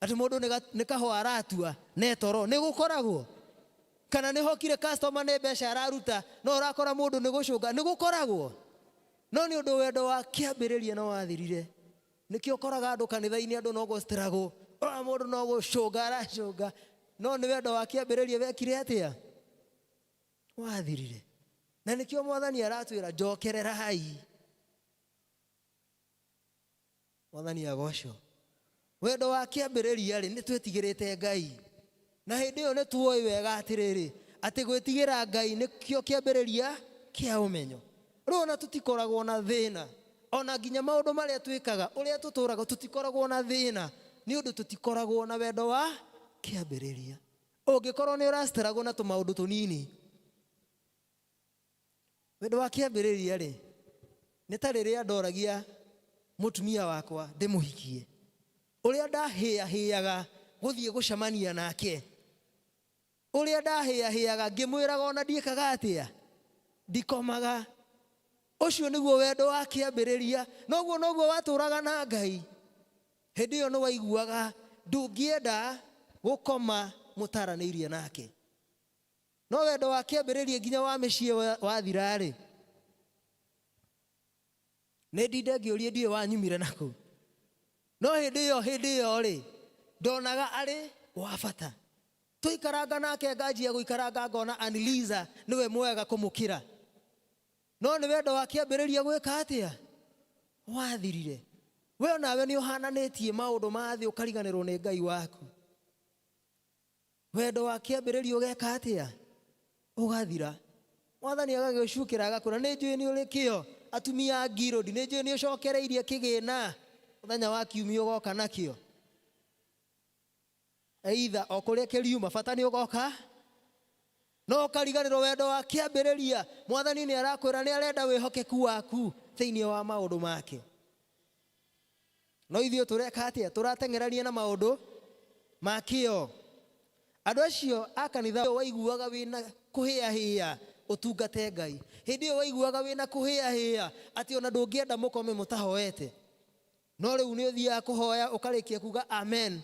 atĩ mũndũ nĩ kahũa aratua na etoro? Nĩ gũkoragwo? Kana nĩ hokire customer nĩ mbeca araruta, no ũrakora mũndũ nĩ gũcũnga? Nĩ gũkoragwo? No nĩ ũndũ wendo wa kĩambĩrĩria no wathirire. Nĩkĩo ũkoraga andũ kanitha-inĩ, andũ no gũstruggle, ũrona mũndũ no gũcũnga aracũnga, no nĩ wendo wa kĩambĩrĩria wekire atĩa? Wathirire. Na nĩkĩo Mwathani aratwĩra njokererai. Mwathani agocwo. Wendo wa kĩambĩrĩria rĩ, nĩ twĩtigĩrĩte Ngai, na hĩndĩ ĩyo nĩ tuoĩ wega atĩrĩrĩ, atĩ gwĩtigĩra Ngai nĩkĩo kĩambĩrĩria kĩa ũmenyo. Rĩu ona tũtikoragwo na thĩna, ona nginya maũndũ marĩa twĩkaga, ũrĩa tũtũraga, tũtikoragwo na thĩna, nĩ ũndũ tũtikoragwo na wendo wa kĩambĩrĩria. Ũngĩkorwo nĩ ũrastruggle na tũmaũndũ tũnini, wendo wa kĩambĩrĩria rĩ, nĩ ta rĩrĩa ndoragia mũtumia wakwa ndĩmũhikie, ũrĩa ndahĩahĩaga gũthiĩ gũcemania nake, ũrĩa ndahĩahĩaga ngĩmwĩraga ona ndiĩkaga atĩa, ndikomaga. Ũcio nĩguo wendo wa kĩambĩrĩria. Noguo noguo watũraga na Ngai. Hĩndĩ ĩyo nĩ waiguaga ndũngĩenda gũkoma mũtaranĩirie nake. No wendo wa kĩambĩrĩria nginya wa mĩciĩ wathira rĩ, nĩ ndinde ngĩũrie ndiũĩ wanyumire nakũ. No hĩndĩ ĩyo rĩ, ndonaga arĩ wa bata. Tũikaranga nake, nganjia gũikaranga ngona Annalisa nĩwe mwega kũmũkĩra. No nĩ wendo wa kĩambĩrĩria gwĩka atĩa? Wathirire. We onawe nĩ ũhananĩtie maũndũ ma thĩ ũkariganĩrwo nĩ Ngai waku. Wendo wa kĩambĩrĩria ũgeka atĩa? Ũgathira. Mwathani agagĩcukĩra agakwĩra nĩ njũĩ nĩ ũrĩ kĩo atumia a ngirũndi nĩ njũĩ nĩ ũcokereirie kĩgĩna mũthenya wa kiumia ũgoka nakĩo either o kũrĩa kĩriuma bata nĩ ũgoka no ũkariganĩrwo wendo wa kĩambĩrĩria mwathani nĩ arakwĩra nĩ arenda wĩhokeku waku thĩinĩ wa maũndũ make no ithuĩ tũreka atĩa tũrateng'erania na maũndũ ma kĩo andũ acio a kanitha waiguaga wĩna kũhĩahĩa ũtungate ngai hĩndĩ ĩyo waiguaga wĩna kũhĩahĩa atĩ ona ndũngĩenda mũkome mũtahoete no rĩu nĩ ũthiaga kũhoya ũkarĩkia kuga amen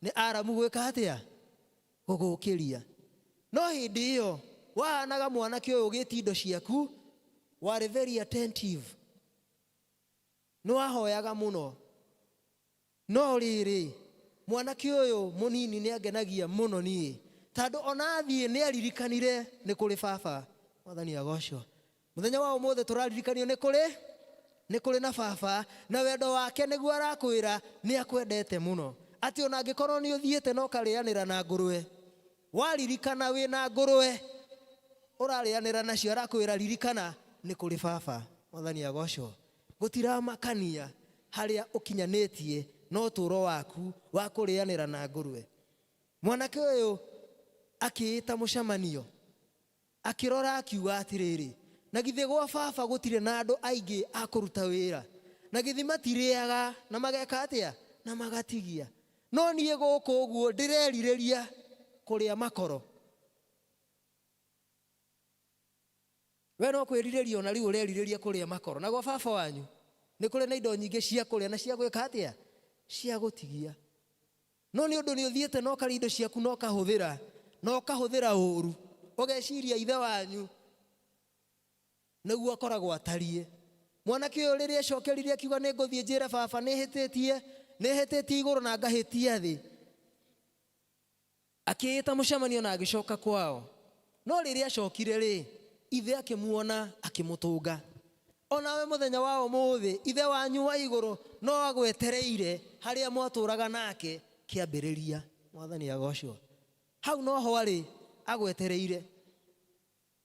nĩ aramu gwĩka atĩa gũgũkĩria no hĩndĩ ĩyo wahanaga mwanake ũyũ ũgĩti indo ciaku warĩ very attentive nĩ wahoyaga mũno no rĩrĩ mwanake ũyũ mũnini nĩ angenagia mũno niĩ tondũ ona athiĩ nĩ aririkanire nĩ kũrĩ baba mwathani agocwo mũthenya wa ũmũthĩ tũraririkanio nĩ kũrĩ nĩ kũrĩ na baba na wendo wake nĩguo arakwĩra nĩ akwendete mũno atĩ ona angĩkorwo nĩ ũthiĩte na ũkarĩanĩra na ngũrwe waririkana wĩna ngũrwe ũrarĩanĩra nacio arakwĩra ririkana nĩ kũrĩ baba mwathani agocwo gũtiramakania harĩa ũkinyanĩtie na ũtũũro waku wa kũrĩanĩra na ngũrwe mwanake ũyũ akĩĩta mũcemanio akĩrora akiuga atĩrĩrĩ na githĩ gwa baba gũtirĩ na andũ aingĩ a kũruta wĩra na githĩ matirĩaga na mageka atĩa na magatigia no niĩ gũkũ ũguo ndĩrerirĩria kũrĩa makoro we no kwĩrirĩria ona rĩu ũrerirĩria kũrĩa makoro na gwa baba wanyu nĩ kũrĩ na indo nyingĩ cia kũrĩa na cia gwĩka atĩa cia gũtigia no nĩ ũndũ nĩ ũthiĩte na ũkarĩa indo ciaku na ũkahũthĩra na ũkahũthĩra ũru ũgeciria ithe wanyu nĩguo akoragwo atariĩ mwanake ũyũ rĩrĩa acokerire akiuga nĩ ngũthiĩ njĩre baba nĩ hĩtĩtie nĩ hĩtĩtie igũrũ na ngahĩtia thĩ akĩĩta mũcemanio na agĩcoka kwao no rĩrĩa acokire rĩ ithe akĩmuona akĩmũtũnga onawe mũthenya wa ũmũthĩ ithe wanyu wa igũrũ no agwetereire harĩa mwatũraga nake kĩambĩrĩria mwathani agocwo hau noho arĩ agwetereire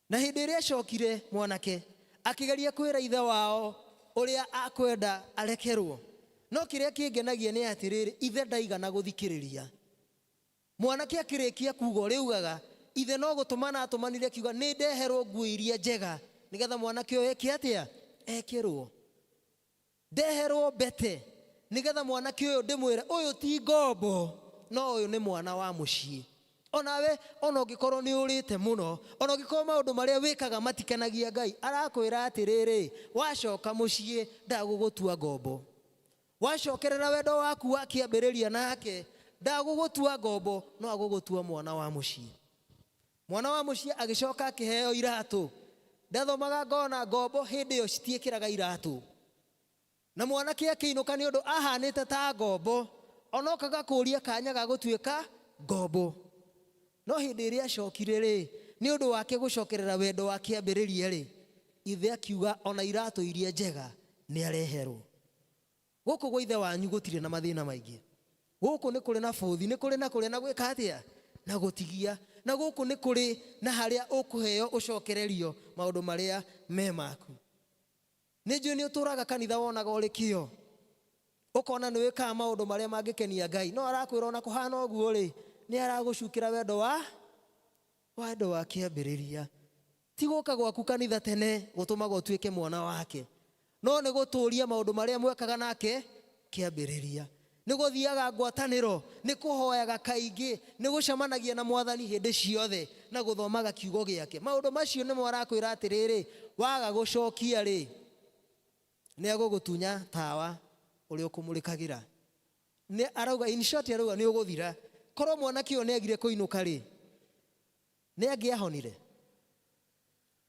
na hĩndĩ ĩrĩa acokire mwanake akĩgeria kwĩra ithe wao ũrĩa akwenda arekerwo no kĩrĩa kĩngenagia nĩ atĩrĩrĩ ithe ndaigana gũthikĩrĩria mwanake akĩrĩkia kuga ũrĩa augaga ithe no gũtũmana atũmanire akiuga nĩ ndeherwo nguo iria njega nĩgetha mwanake ũyũ eke atĩa ekĩrwo ndeherwo mbete nĩgetha mwanake ũyũ ndĩmwĩre ũyũ ti ngombo no ũyũ nĩ mwana wa mũciĩ onawe ona ũngĩkorwo nĩ ũrĩte mũno ona ũngĩkorwo maũndũ marĩa wĩkaga matikenagia ngai arakwĩra atĩrĩrĩ wacoka mũciĩ ndagũgũtua ngombo wacokerera wendo waku wa kĩambĩrĩria nake ndagũgũtua ngombo no agũgũtua mwana wa mũciĩ mwana wa mũciĩ agĩcoka akĩheo iratũ ndathomaga ngona ngombo hĩndĩ ĩyo citiĩkĩraga iratũ na mwanake akĩinũka nĩ ũndũ ahanĩte ta ngombo onokaga kũũria kanya ga gũtuĩka ngombo no hĩndĩ ĩrĩa acokire rĩ nĩ ũndũ wake gũcokerera wendo wa kĩambĩrĩria rĩ ithe akiuga ona iratũ iria njega nĩ areherwo gũkũ gwa ithe wanyu gũtirĩ na mathĩna maingĩ gũkũ nĩ kũrĩ na bũthi nĩ kũrĩ na kũrĩa na gwĩka atĩa na gũtigia na gũkũ nĩ kũrĩ na harĩa ũkũheo ũcokererio maũndũ marĩa me maku nĩ njũĩ nĩ ũtũraga kanitha wonaga ũrĩ kĩo ũkona nĩ wĩkaga maũndũ marĩa mangĩkenia ngai no arakwĩra ona kũhana ũguo rĩ nĩ aragũcukĩra wendo wa wendo wa kĩambĩrĩria ti gũka gwaku kanitha tene gũtũmaga ũtuĩke mwana wake no nĩ gũtũũria maũndũ marĩa mwekaga nake kĩambĩrĩria nĩ gũthiaga ngwatanĩro nĩ kũhoyaga kaingĩ nĩ gũcemanagia na mwathani hĩndĩ ciothe na gũthomaga kiugo gĩake maũndũ macio nĩmo arakwĩra atĩrĩrĩ waga gũcokia rĩ nĩ agũgũtunya tawa ũrĩa ũkũmũrĩkagĩra nĩ arauga in short arauga nĩ ũgũthira korwo mwanake ũyũ nĩ agire kũinũka rĩ nĩ angĩahonire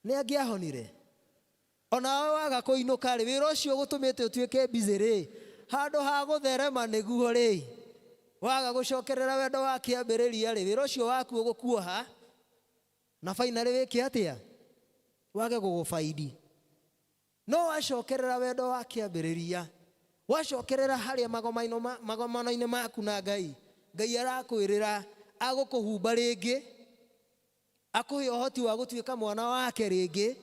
nĩ angĩahonire onawe waga kũinũka rĩ wĩra ũcio ũgũtũmĩte ũtuĩke busy rĩ handũ ha gũtherema nĩguo rĩ waga gũcokerera wendo wa kĩambĩrĩria rĩ wĩra ũcio waku ũgũkuoha na finally wĩke atĩa wage gũgũbaidi no wacokerera wendo wa kĩambĩrĩria wacokerera harĩa magomano-inĩ maku na ngai ngai arakwĩrĩra agũkũhumba rĩngĩ Akũhe ũhoti wa gũtuĩka mwana wake rĩngĩ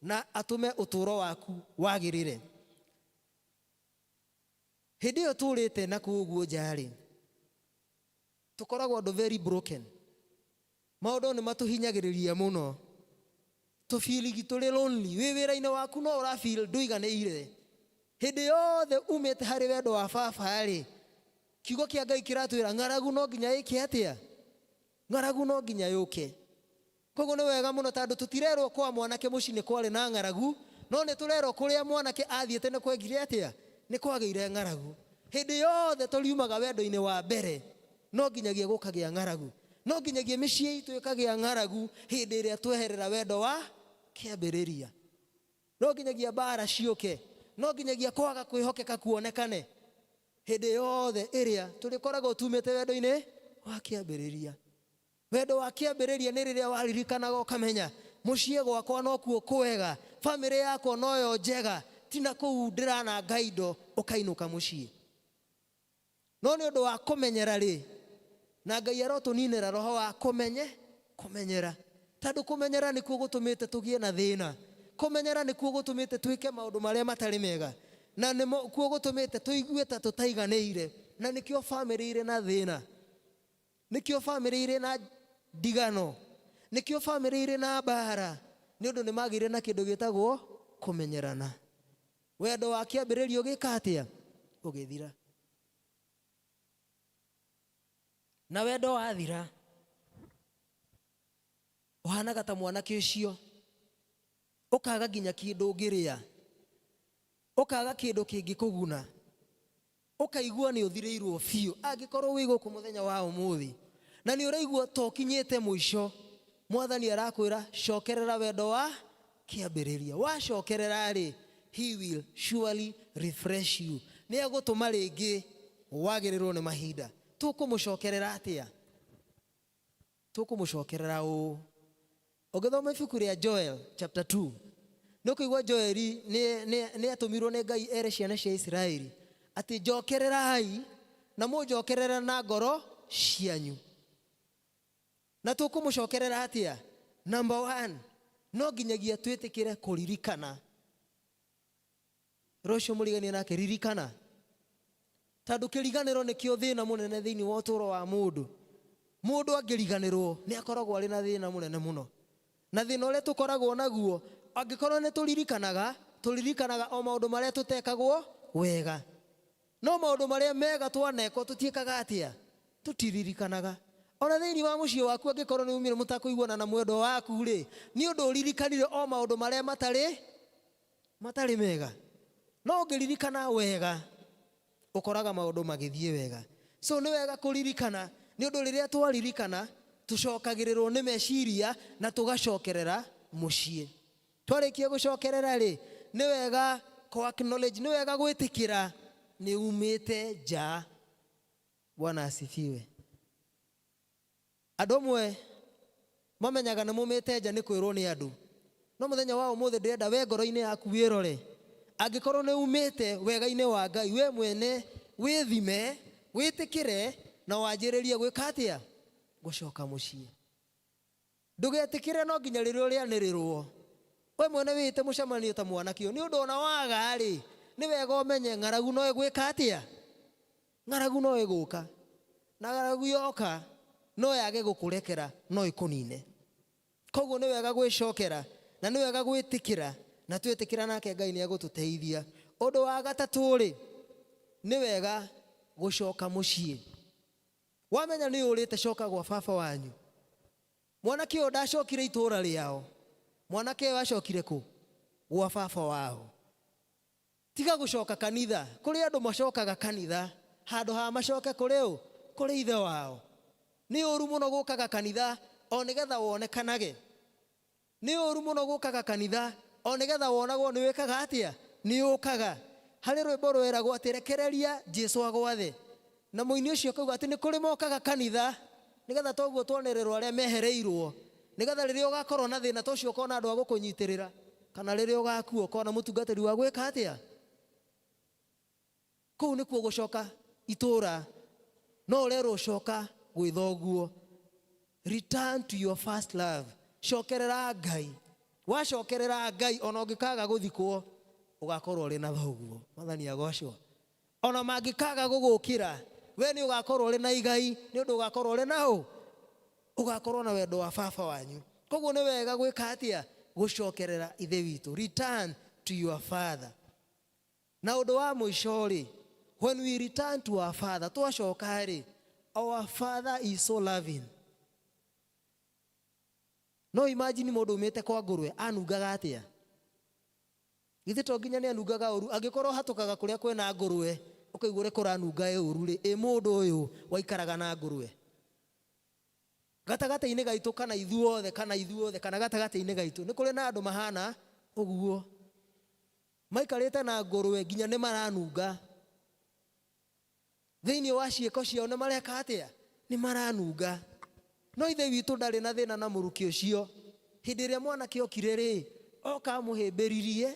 na atũme ũtũũro waku wagĩrĩre. Hĩndĩ ĩyo tũrĩte na kũu ũguo nja-rĩ, tũkoragwo andũ very broken. Maũndũ nĩ matũhinyagĩrĩria mũno. Tũbirigi tũrĩ lonely. Wĩ wĩra-inĩ waku no ũra feel ndũiganĩire. Hĩndĩ yothe umĩte harĩ wendo wa baba-rĩ, kiugo kĩa Ngai kĩratwĩra ng'aragu no nginya ĩke atĩa? Ng'aragu no nginya yũke. Koguo nĩ wega mũno tondũ tũtirerwo kwa mwanake mũciĩ nĩ kwarĩ na ng'aragu, no nĩ tũrerwo kũrĩa mwanake athiĩte nĩ kwekire atĩa? Nĩ kwagĩire ng'aragu. Hĩndĩ yothe tũriumaga wendo-inĩ wa mbere, no nginyagia gũkagĩa ng'aragu. No nginyagia mĩciĩ itũ ĩkagĩa ng'aragu hĩndĩ ĩrĩa tweherera wendo wa kĩambĩrĩria. No nginyagia mbaara ciũke. No nginyagia kwaga kwĩhokeka kuonekane. Hĩndĩ yothe ĩrĩa tũrĩkoragwo tumĩte wendo-inĩ wa kĩambĩrĩria. Wendo wa kĩambĩrĩria nĩ rĩrĩa waririkanaga ũkamenya mũciĩ gwakwa nokuo kwega, bamĩrĩ yakwa noyo njega, ti na kũu ndĩrananga indo ũkainũka mũciĩ. No nĩ ũndũ wa kũmenyera rĩ, na Ngai arotũninĩra roho wa kũmenye, kũmenyera. Tondũ kũmenyera nĩkuo gũtũmĩte tũgĩe na thĩna. Kũmenyera nĩkuo gũtũmĩte twĩke maũndũ marĩa matarĩ mega. Na nĩkuo gũtũmĩte tũigue ta tũtaiganĩire. Na nĩkĩo bamĩrĩ irĩ na thĩna. Nĩkĩo bamĩrĩ irĩ na ndigano. Nĩkĩo bamĩrĩ irĩ na mbara. Nĩ ũndũ nĩ magĩire na kĩndũ gĩtagwo kũmenyerana. Wendo wa kĩambĩrĩria ũgĩka atĩa? Ũgĩthira. Na wendo wathira, ũhanaga ta mwanake ũcio, ũkaga nginya kĩndũ ũngĩrĩa, ũkaga kĩndũ kĩngĩkũguna. Ũkaigua nĩ ũthirĩirwo biũ. Angĩkorwo wĩ gũkũ mũthenya wa ũmũthĩ na nĩ ũraigua ta ũkinyĩte mũico, Mwathani arakwĩra cokerera wendo wa kĩambĩrĩria. Wacokerera-rĩ, he will surely refresh you. Nĩ egũtũma rĩngĩ wagĩrĩrwo nĩ mahinda. Tũkũmũcokerera atĩa? Tũkũmũcokerera ũũ. Ũngĩthoma ibuku rĩa Joel chapter 2, nĩ ũkũigua Joeli nĩ atũmirwo nĩ Ngai ere ciana cia Isiraeli atĩ njokererai na mũnjokerere na ngoro cianyu. Na tũkũmũcokerera atĩa? Number one, no nginyagia twĩtĩkĩre kũririkana. Rũciũ mũriganie nake ririkana. Tondũ kĩriganĩro nĩkĩo thĩna mũnene thĩinĩ wa ũtũũro wa mũndũ. Mũndũ angĩriganĩrwo nĩ akoragwo arĩ na thĩna mũnene mũno. Na thĩna ũrĩa tũkoragwo naguo, angĩkorwo nĩ tũririkanaga, tũririkanaga o maũndũ marĩa tũtekagwo wega. No maũndũ marĩa mega twanekwo tũtiĩkaga atĩa? Tũtiririkanaga. Ona thĩinĩ wa mũciĩ waku angĩkorwo nĩ umire mũtakũiguana na mwendwa waku-rĩ, nĩ ũndũ ũririkanire o maũndũ marĩa matarĩ matarĩ mega. No ũngĩririkana wega, ũkoraga maũndũ magĩthiĩ wega. So nĩ wega kũririkana, nĩ ũndũ rĩrĩa twaririkana, tũcokagĩrĩrwo nĩ meciria na tũgacokerera mũciĩ. Twarĩkia gũcokerera rĩ, nĩ wega kũ acknowledge, nĩ wega gwĩtĩkĩra nĩ umĩte nja. Bwana asifiwe. Andũ amwe mamenyaga nĩ mumĩte nja nĩ kwĩrwo nĩ andũ. No mũthenya wa ũmũthĩ ndĩrenda we ngoro-inĩ yaku wĩrore. Angĩkorwo nĩ umĩte wega-inĩ wa Ngai, we mwene wĩthime, wĩtĩkĩre na wanjĩrĩrie gwĩka atĩa? Gũcoka mũciĩ. Ndũgetĩkĩre no nginya rĩrĩa ũrĩanĩrĩrwo. We mwene wĩĩte mũcemanio ta mwanake ũyũ. Nĩ ũndũ ona waga-rĩ, nĩ wega ũmenye ng'aragu no ĩgwĩka atĩa? Ng'aragu no ĩgũka. Na ng'aragu yoka no yage gũkũrekera, no ĩkũnine. Koguo nĩ wega gwĩcokera na nĩ wega gwĩtĩkĩra, na twetĩkĩra nake Ngai nĩ egũtũteithia. Ũndũ wa gatatũ-rĩ, nĩ wega gũcoka mũciĩ. Wamenya nĩ ũrĩte coka gwa baba wanyu. Mwanake ũyũ ndacokire itũũra rĩao. Mwanake ũyũ acokire kũ? Gwa baba wao. Tiga gũcoka kanitha. Kũrĩ andũ macokaga kanitha handũ ha macoke kũrĩ ũ? Kũrĩ ithe wao. Nĩ ũru mũno gũkaga kanitha o nĩgetha wonekanage. Nĩ ũru mũno gũkaga kanitha o nĩgetha wonagwo nĩ wĩkaga atĩa? Nĩ ũkaga. Harĩ rwĩmbo rweragwo atĩ rekereria Jesu agwathe. Na mũini ũcio akauga atĩ nĩ kũrĩ mokaga kanitha nĩgetha toguo tuonererwo arĩa mehereirwo, nĩgetha rĩrĩa ũgakorwo na thĩna ta ũcio ũkona andũ a gũkũnyitĩrĩra, kana rĩrĩa ũgakua ũkona mũtungatĩri wa gwĩka atĩa? Kũu nĩkuo gũcoka itũũra, no ũrerwo coka gwĩ thoguo. Return to your first love. Cokerera Ngai. Wacokerera Ngai ona ũngĩkaga gũthikwo ũgakorwo ũrĩ na thoguo. Mwathani agocwo. Ona mangĩkaga gũgũkĩra we nĩ ũgakorwo ũrĩ na igai nĩ ũndũ ũgakorwo ũrĩ na ũ ũgakorwo na wendo wa baba wanyu. Koguo nĩ wega gwĩka atĩa? Gũcokerera Ithe witũ. Return to your father. Na ũndũ wa mũico rĩ, when we return to our father, twacoka rĩ, our father is so loving. No imagine mũndũ umĩte kwa ngũrwe anungaga atĩa? Githĩ to nginya nĩ anungaga ũru? Angĩkorwo hatũkaga kũrĩa kwĩna ngũrwe, ũkaigua ũrĩa kũranunga ũru rĩ, ĩ mũndũ ũyũ waikaraga na ngũrwe? Gatagatĩ-inĩ gaitũ kana ithuothe, kana ithuothe, kana gatagatĩ-inĩ gaitũ, nĩ kũrĩ na andũ mahana ũguo. Maikarĩte na ngũrwe nginya nĩ maranunga. Thĩinĩ wa ciĩko ciao nĩ mareka atĩa? Nĩ maranunga. No Ithe witũ ndarĩ na thĩna na mũrukĩ ũcio. Hĩndĩ ĩrĩa mwanake okire rĩ, oka amũhĩmbĩririe,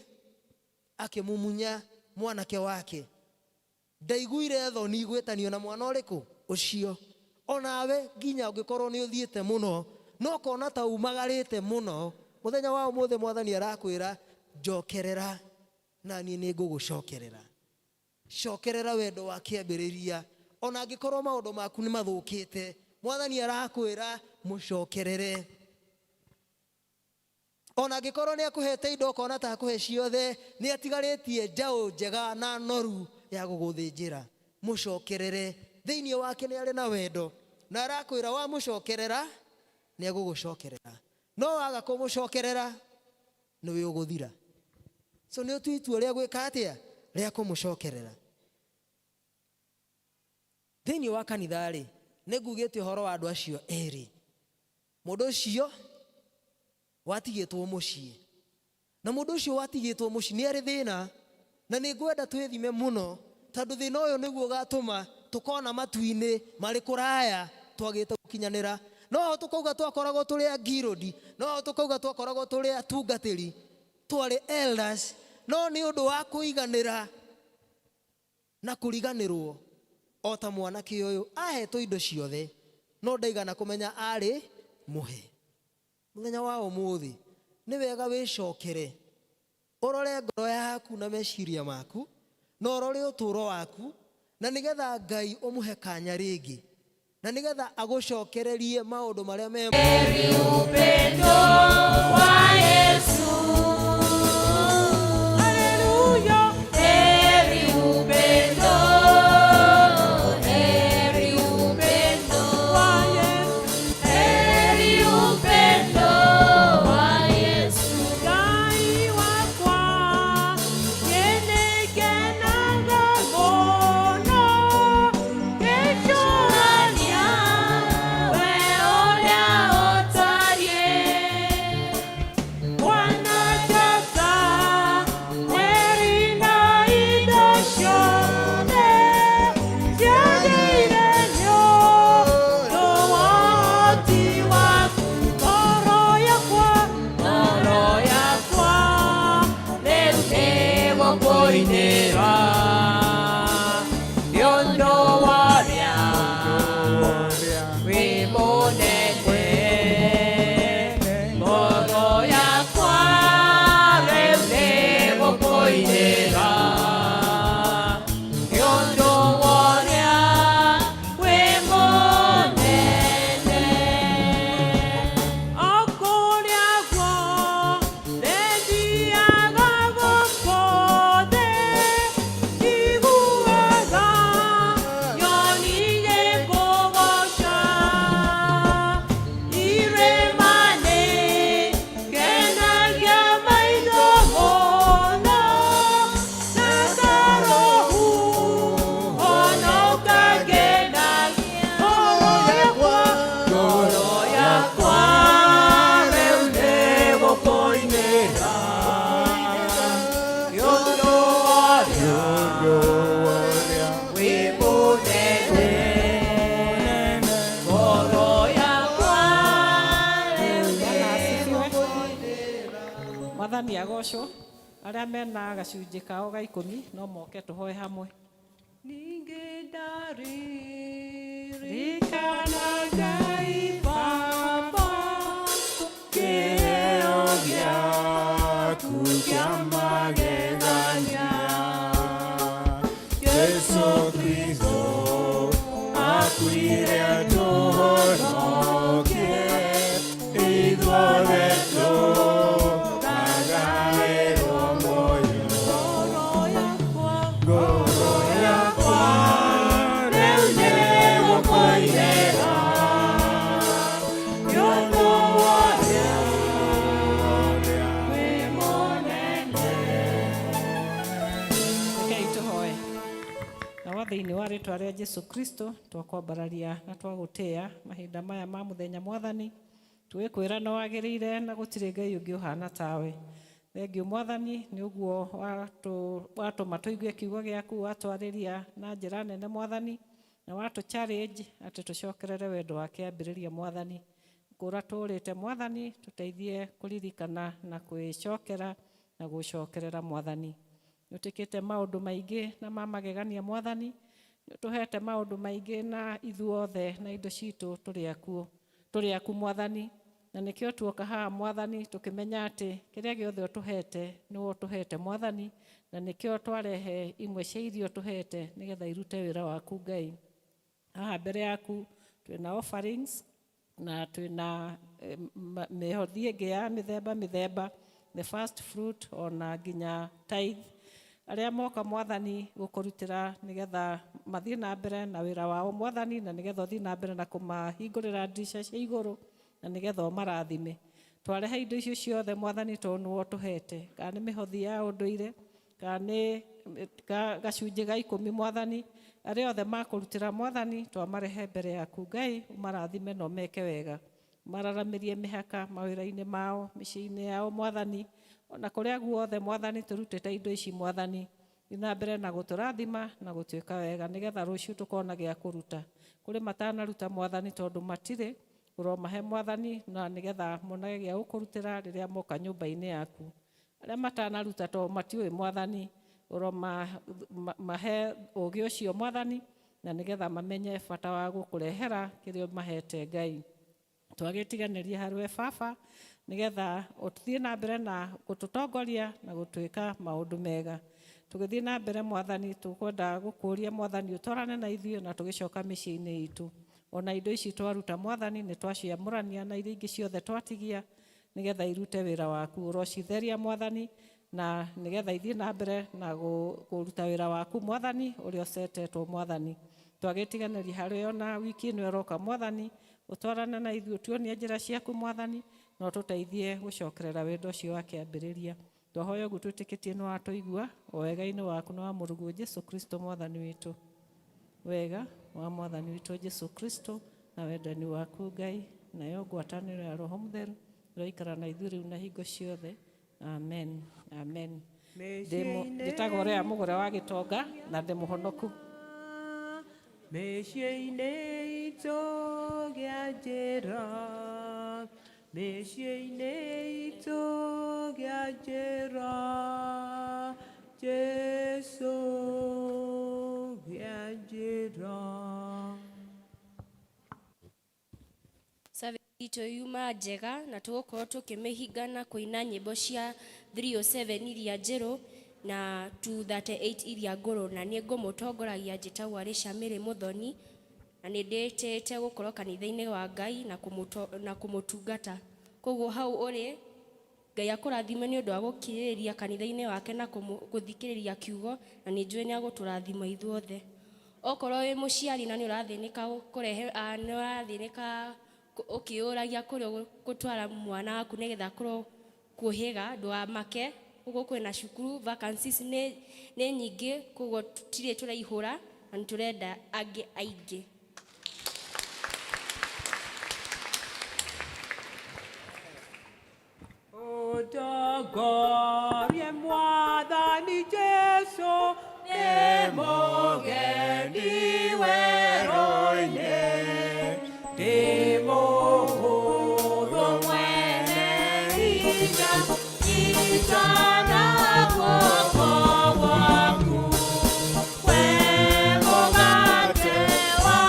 akĩmumunya mwanake wake. Ndaiguire thoni gwĩtanio na mwana ũrĩkũ? Ũcio. Onawe nginya ũngĩkorwo nĩ ũthiĩte mũno, no ũkona ta umagarĩte mũno, mũthenya wa ũmũthĩ Mwathani arakwĩra, njokerera na niĩ nĩ ngũgũcokerera. Cokerera wendo wa kĩambĩrĩria. Ona angĩkorwo maũndũ maku nĩ mathũkĩte, Mwathani arakwĩra mũcokerere. Ona angĩkorwo nĩ akũhete indo ũkona ta akũhe ciothe, nĩ atigarĩtie njaũ njega na noru ya gũgũthĩnjĩra. Mũcokerere. Thĩinĩ wake nĩ arĩ na wendo, na arakwĩra wamũcokerera nĩ egũgũcokerera. No waga kũmũcokerera nĩwe ũgũthira. So nĩ ũtue itua rĩa gwĩka atĩa? Rĩa kũmũcokerera. Thĩinĩ wa kanitha rĩ, nĩ ngugĩte ũhoro wa andũ acio erĩ. Mũndũ ũcio watigĩtwo mũciĩ. Na mũndũ ũcio watigĩtwo mũciĩ nĩ arĩ thĩna, na nĩ ngwenda twĩthime mũno, tondũ thĩna ũyũ nĩguo ũgatũma tũkona matu-inĩ marĩ kũraya twagĩte gũkinyanĩra. No ho tũkauga twakoragwo tũrĩ a ngirũndi, no ho tũkauga twakoragwo tũrĩ atungatĩri, twarĩ elders, no nĩ ũndũ wa kũiganĩra na kũriganĩrwo o ta mwanake ũyũ ahetwo indo ciothe, no ndaigana kũmenya arĩ mũhe. Mũthenya wa ũmũthĩ nĩ wega wĩcokere, ũrore ngoro yaku na meciria maku, na ũrore ũtũũro waku, na nĩgetha Ngai ũmũhe kanya rĩngĩ, na nĩgetha agũcokererie maũndũ marĩa me Upendo wa Yesu. Haleluya. Heri upendo, heri upendo wa Yesu. Heri upendo wa Yesu. Ngai wakwa, nĩngenaga mũno ngĩcũrania we ũrĩa ũtariĩ. Wanajaza mweri na indo ciothe ciagĩire nĩ ũndũ wa ũhoti waku. Ngoro yakwa, ngoro yakwa rĩu nĩgũkũinĩra nĩ ũndũ wa ũrĩa wĩ mũnene. Ngoro yakwa rĩu nĩgũkũinĩra nĩ ũndũ wa ũrĩa wĩ mũnene. O kũrĩa guothe thiaga gũkũ thĩ, njiguaga nyoni igĩkũgooca. Irĩma-inĩ ngenagia maitho mũno, na karũhuho no kangenagia. Ngoro yakwa, ngoro yakwa rĩu nĩgũkũinĩra nĩ ũndũ wa ũrĩa wĩ mũnene. Ngoro yakwa rĩu nĩgũkũinĩra. Mwathani agocwo. Arĩa mena gacunjĩ kao ga ikũmi no moke tũhoe hamwe. Ningĩ ndaririkana Ngai Baba. Jesu Kristo akuire atũhonokie ithuothe tũkagaĩrwo muoyo. Ngoro yakwa rĩu nĩgũkũinĩra nĩ ũndũ wa ũrĩa wĩ mũnene. Rekei tũhoe. Nawa thĩinĩ wa rĩtwa rĩa Jesu Kristo twakwambararia na twagũtĩĩa mahinda maya ma mũthenya mwathani tũgĩkwĩra nĩ wagĩrĩire na gũtirĩ Ngai ũngĩ ũhana tawe. Thengiũ mwathani nĩ ũguo watũma tũigue kiugo gĩaku watwarĩria na njĩra nene mwathani na watũ challenge atĩ tũcokerere wendo wa kĩambĩrĩria mwathani kũra tũrĩte mwathani tũteithie kũririkana na kwĩcokera na gũcokerera mwathani. Nĩ ũtĩkĩte maũndũ maingĩ na ma magegania mwathani nĩ ũtũhete maũndũ maingĩ na ithuothe na indo citũ tũrĩ akuo tũrĩ aku mwathani na nĩkĩo tuoka haha mwathani tũkĩmenya atĩ kĩrĩa gĩothe ũtũhete nĩwe ũtũhete mwathani na nĩkĩo twarehe imwe cia irio ũtũhete nĩgetha irute wĩra waku Ngai. Haha mbere yaku twĩna offerings na twĩna mĩhothi ĩngĩ ya mĩthemba mĩthemba, the first fruit ona nginya tithe. Arĩa moka mwathani gũkũrutĩra nĩgetha mathiĩ na mbere na wĩra wao mwathani na nĩgetha ũthiĩ na mbere na kũmahingũrĩra ndirica cia igũrũ na nĩgetha ũmarathime. Twarehe indo icio ciothe mwathani tondũ nĩwe ũtũhete, kana nĩ mĩhothi ya ũndũire kana nĩ gacunjĩ ga ikũmi mwathani, arĩa othe makũrutĩra mwathani twamarehe mbere yaku Ngai ũmarathime na ũmeke wega. Mararamĩrie mĩhaka mawĩra-inĩ mao mĩciĩ-inĩ yao mwathani ona kũrĩa guothe mwathani tũrutĩte indo ici mwathani thiĩ na mbere na gũtũrathima na gũtuĩka wega nĩgetha rũciũ tũkona gĩa kũruta. Kũrĩ matanaruta mwathani tondũ matirĩ ũromahe mwathani na nĩgetha monage gĩa gũkũrutĩra rĩrĩa moka nyũmba-inĩ yaku. Arĩa matanaruta tondũ matiũĩ mwathani ũromahe ũgĩ ũcio mwathani na nĩgetha mamenye bata wa gũkũrehera kĩrĩa ũmahete Ngai. Twagĩtiganĩria harĩ we baba nĩgetha ũthiĩ na mbere na gũtũtongoria na gũtwĩka maũndũ mega. Tũgĩthiĩ na mbere mwathani tũkwenda gũkũria mwathani ũtwarane na ithuĩ na tũgĩcoka mĩciĩ-inĩ itũ. Ona indo ici twaruta mwathani nĩ twaciamũrania na iria ingĩ ciothe twatigia nĩgetha irute wĩra waku. Ũrocitheria mwathani na nĩgetha ithiĩ na mbere na kũruta wĩra waku mwathani ũrĩa ũcetetwo mwathani. Twagĩtiganĩria harĩ ona wiki ĩno ĩroka mwathani ũtwarane na ithuĩ ũtuonie njĩra ciaku mwathani na ũtũteithie gũcokerera wendo ũcio wa kĩambĩrĩria. Twahoya ũguo twĩtĩkĩtie nĩ watũigua o wega-inĩ waku na wa mũrũguo Jesu Kristo mwathani witũ. Wega wa mwathani witũ Jesu Kristo na wendani waku Ngai nayo ngwatanĩro ya Roho Mũtheru ĩroikara na ithuĩ rĩu na hingo ciothe. Amen. Amen. Njĩtagwo Rea Mũgũre wa Gĩtonga na ndĩ mũhonoku. Mĩciĩ-inĩ itũ gĩa njĩra, mĩciĩ-inĩ itũ gĩa njĩra, Jesu gĩa njĩra. Service itũ yuma njega na tũgũkorwo tũkĩmĩhinga na kũina nyĩmbo cia 307 iria njerũ na 238 iria ngũrũ na niĩ ngũmũtongoragia njĩtagwo Arisha Mary Mũthoni na nĩ ndĩtĩte gũkorwo kanitha-inĩ wa Ngai na kũmũtungata. Koguo hau ũrĩ Ngai akũrathime nĩ ũndũ wa gũkirĩrĩria kanitha-inĩ wake na gũthikĩrĩria kiugo na nĩ njũĩ nĩ agũtũrathima ithuothe. Okorwo wĩ mũciari na nĩ ũrathĩnĩka kũrehe nĩ ũrathĩnĩka ũkĩũragia kũrĩa ũgũtwara mwana waku nĩgetha akorwo kũhĩga ndũgamake ũguo kwĩna cukuru vacancies nĩ nyingĩ koguo tũtirĩ tũraihũra na nĩ tũrenda angĩ aingĩ. Ũtongorie mwathani Jesu nĩ mũgeni werũ-inĩ, ndĩ mũhũthũ mwene hinya, nyita na guoko gwaku. We mũgate wa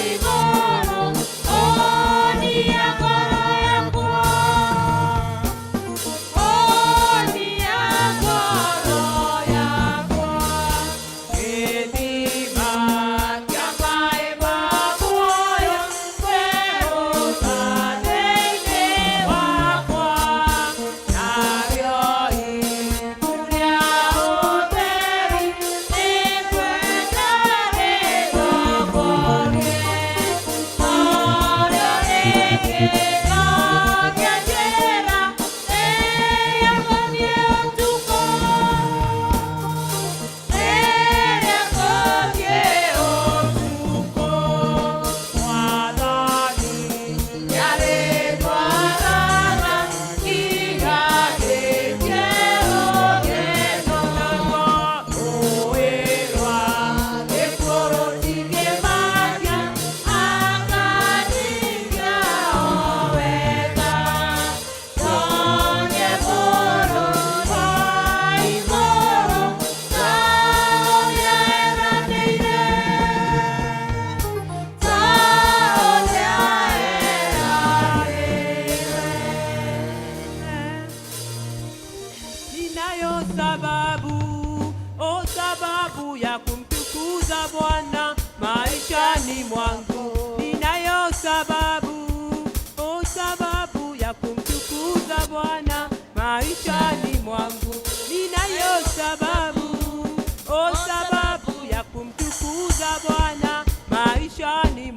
igũrũ, ũnia ngoro yakwa. Onia ngoro yakwa. Kĩĩgo kĩa njĩra ĩrĩa ngũthiĩ ũtukũ, ĩrĩa ngũthiĩ ũtukũ. Mwathani nĩarĩtwaraga nginya rũgendo. Rũĩ rwa gĩkuũ rũtingĩmakia, akaningia o wega. Ndonye bũrũri wa igũrũ ta ũrĩa eranĩire, ta ũrĩa eranĩire. Ninayo sababu, o sababu ya kumtukuza Bwana maishani mwangu. Ninayo sababu, o sababu ya kumtukuza Bwana maishani mwangu. Ninayo sababu, o sababu ya kumtukuza Bwana maishani.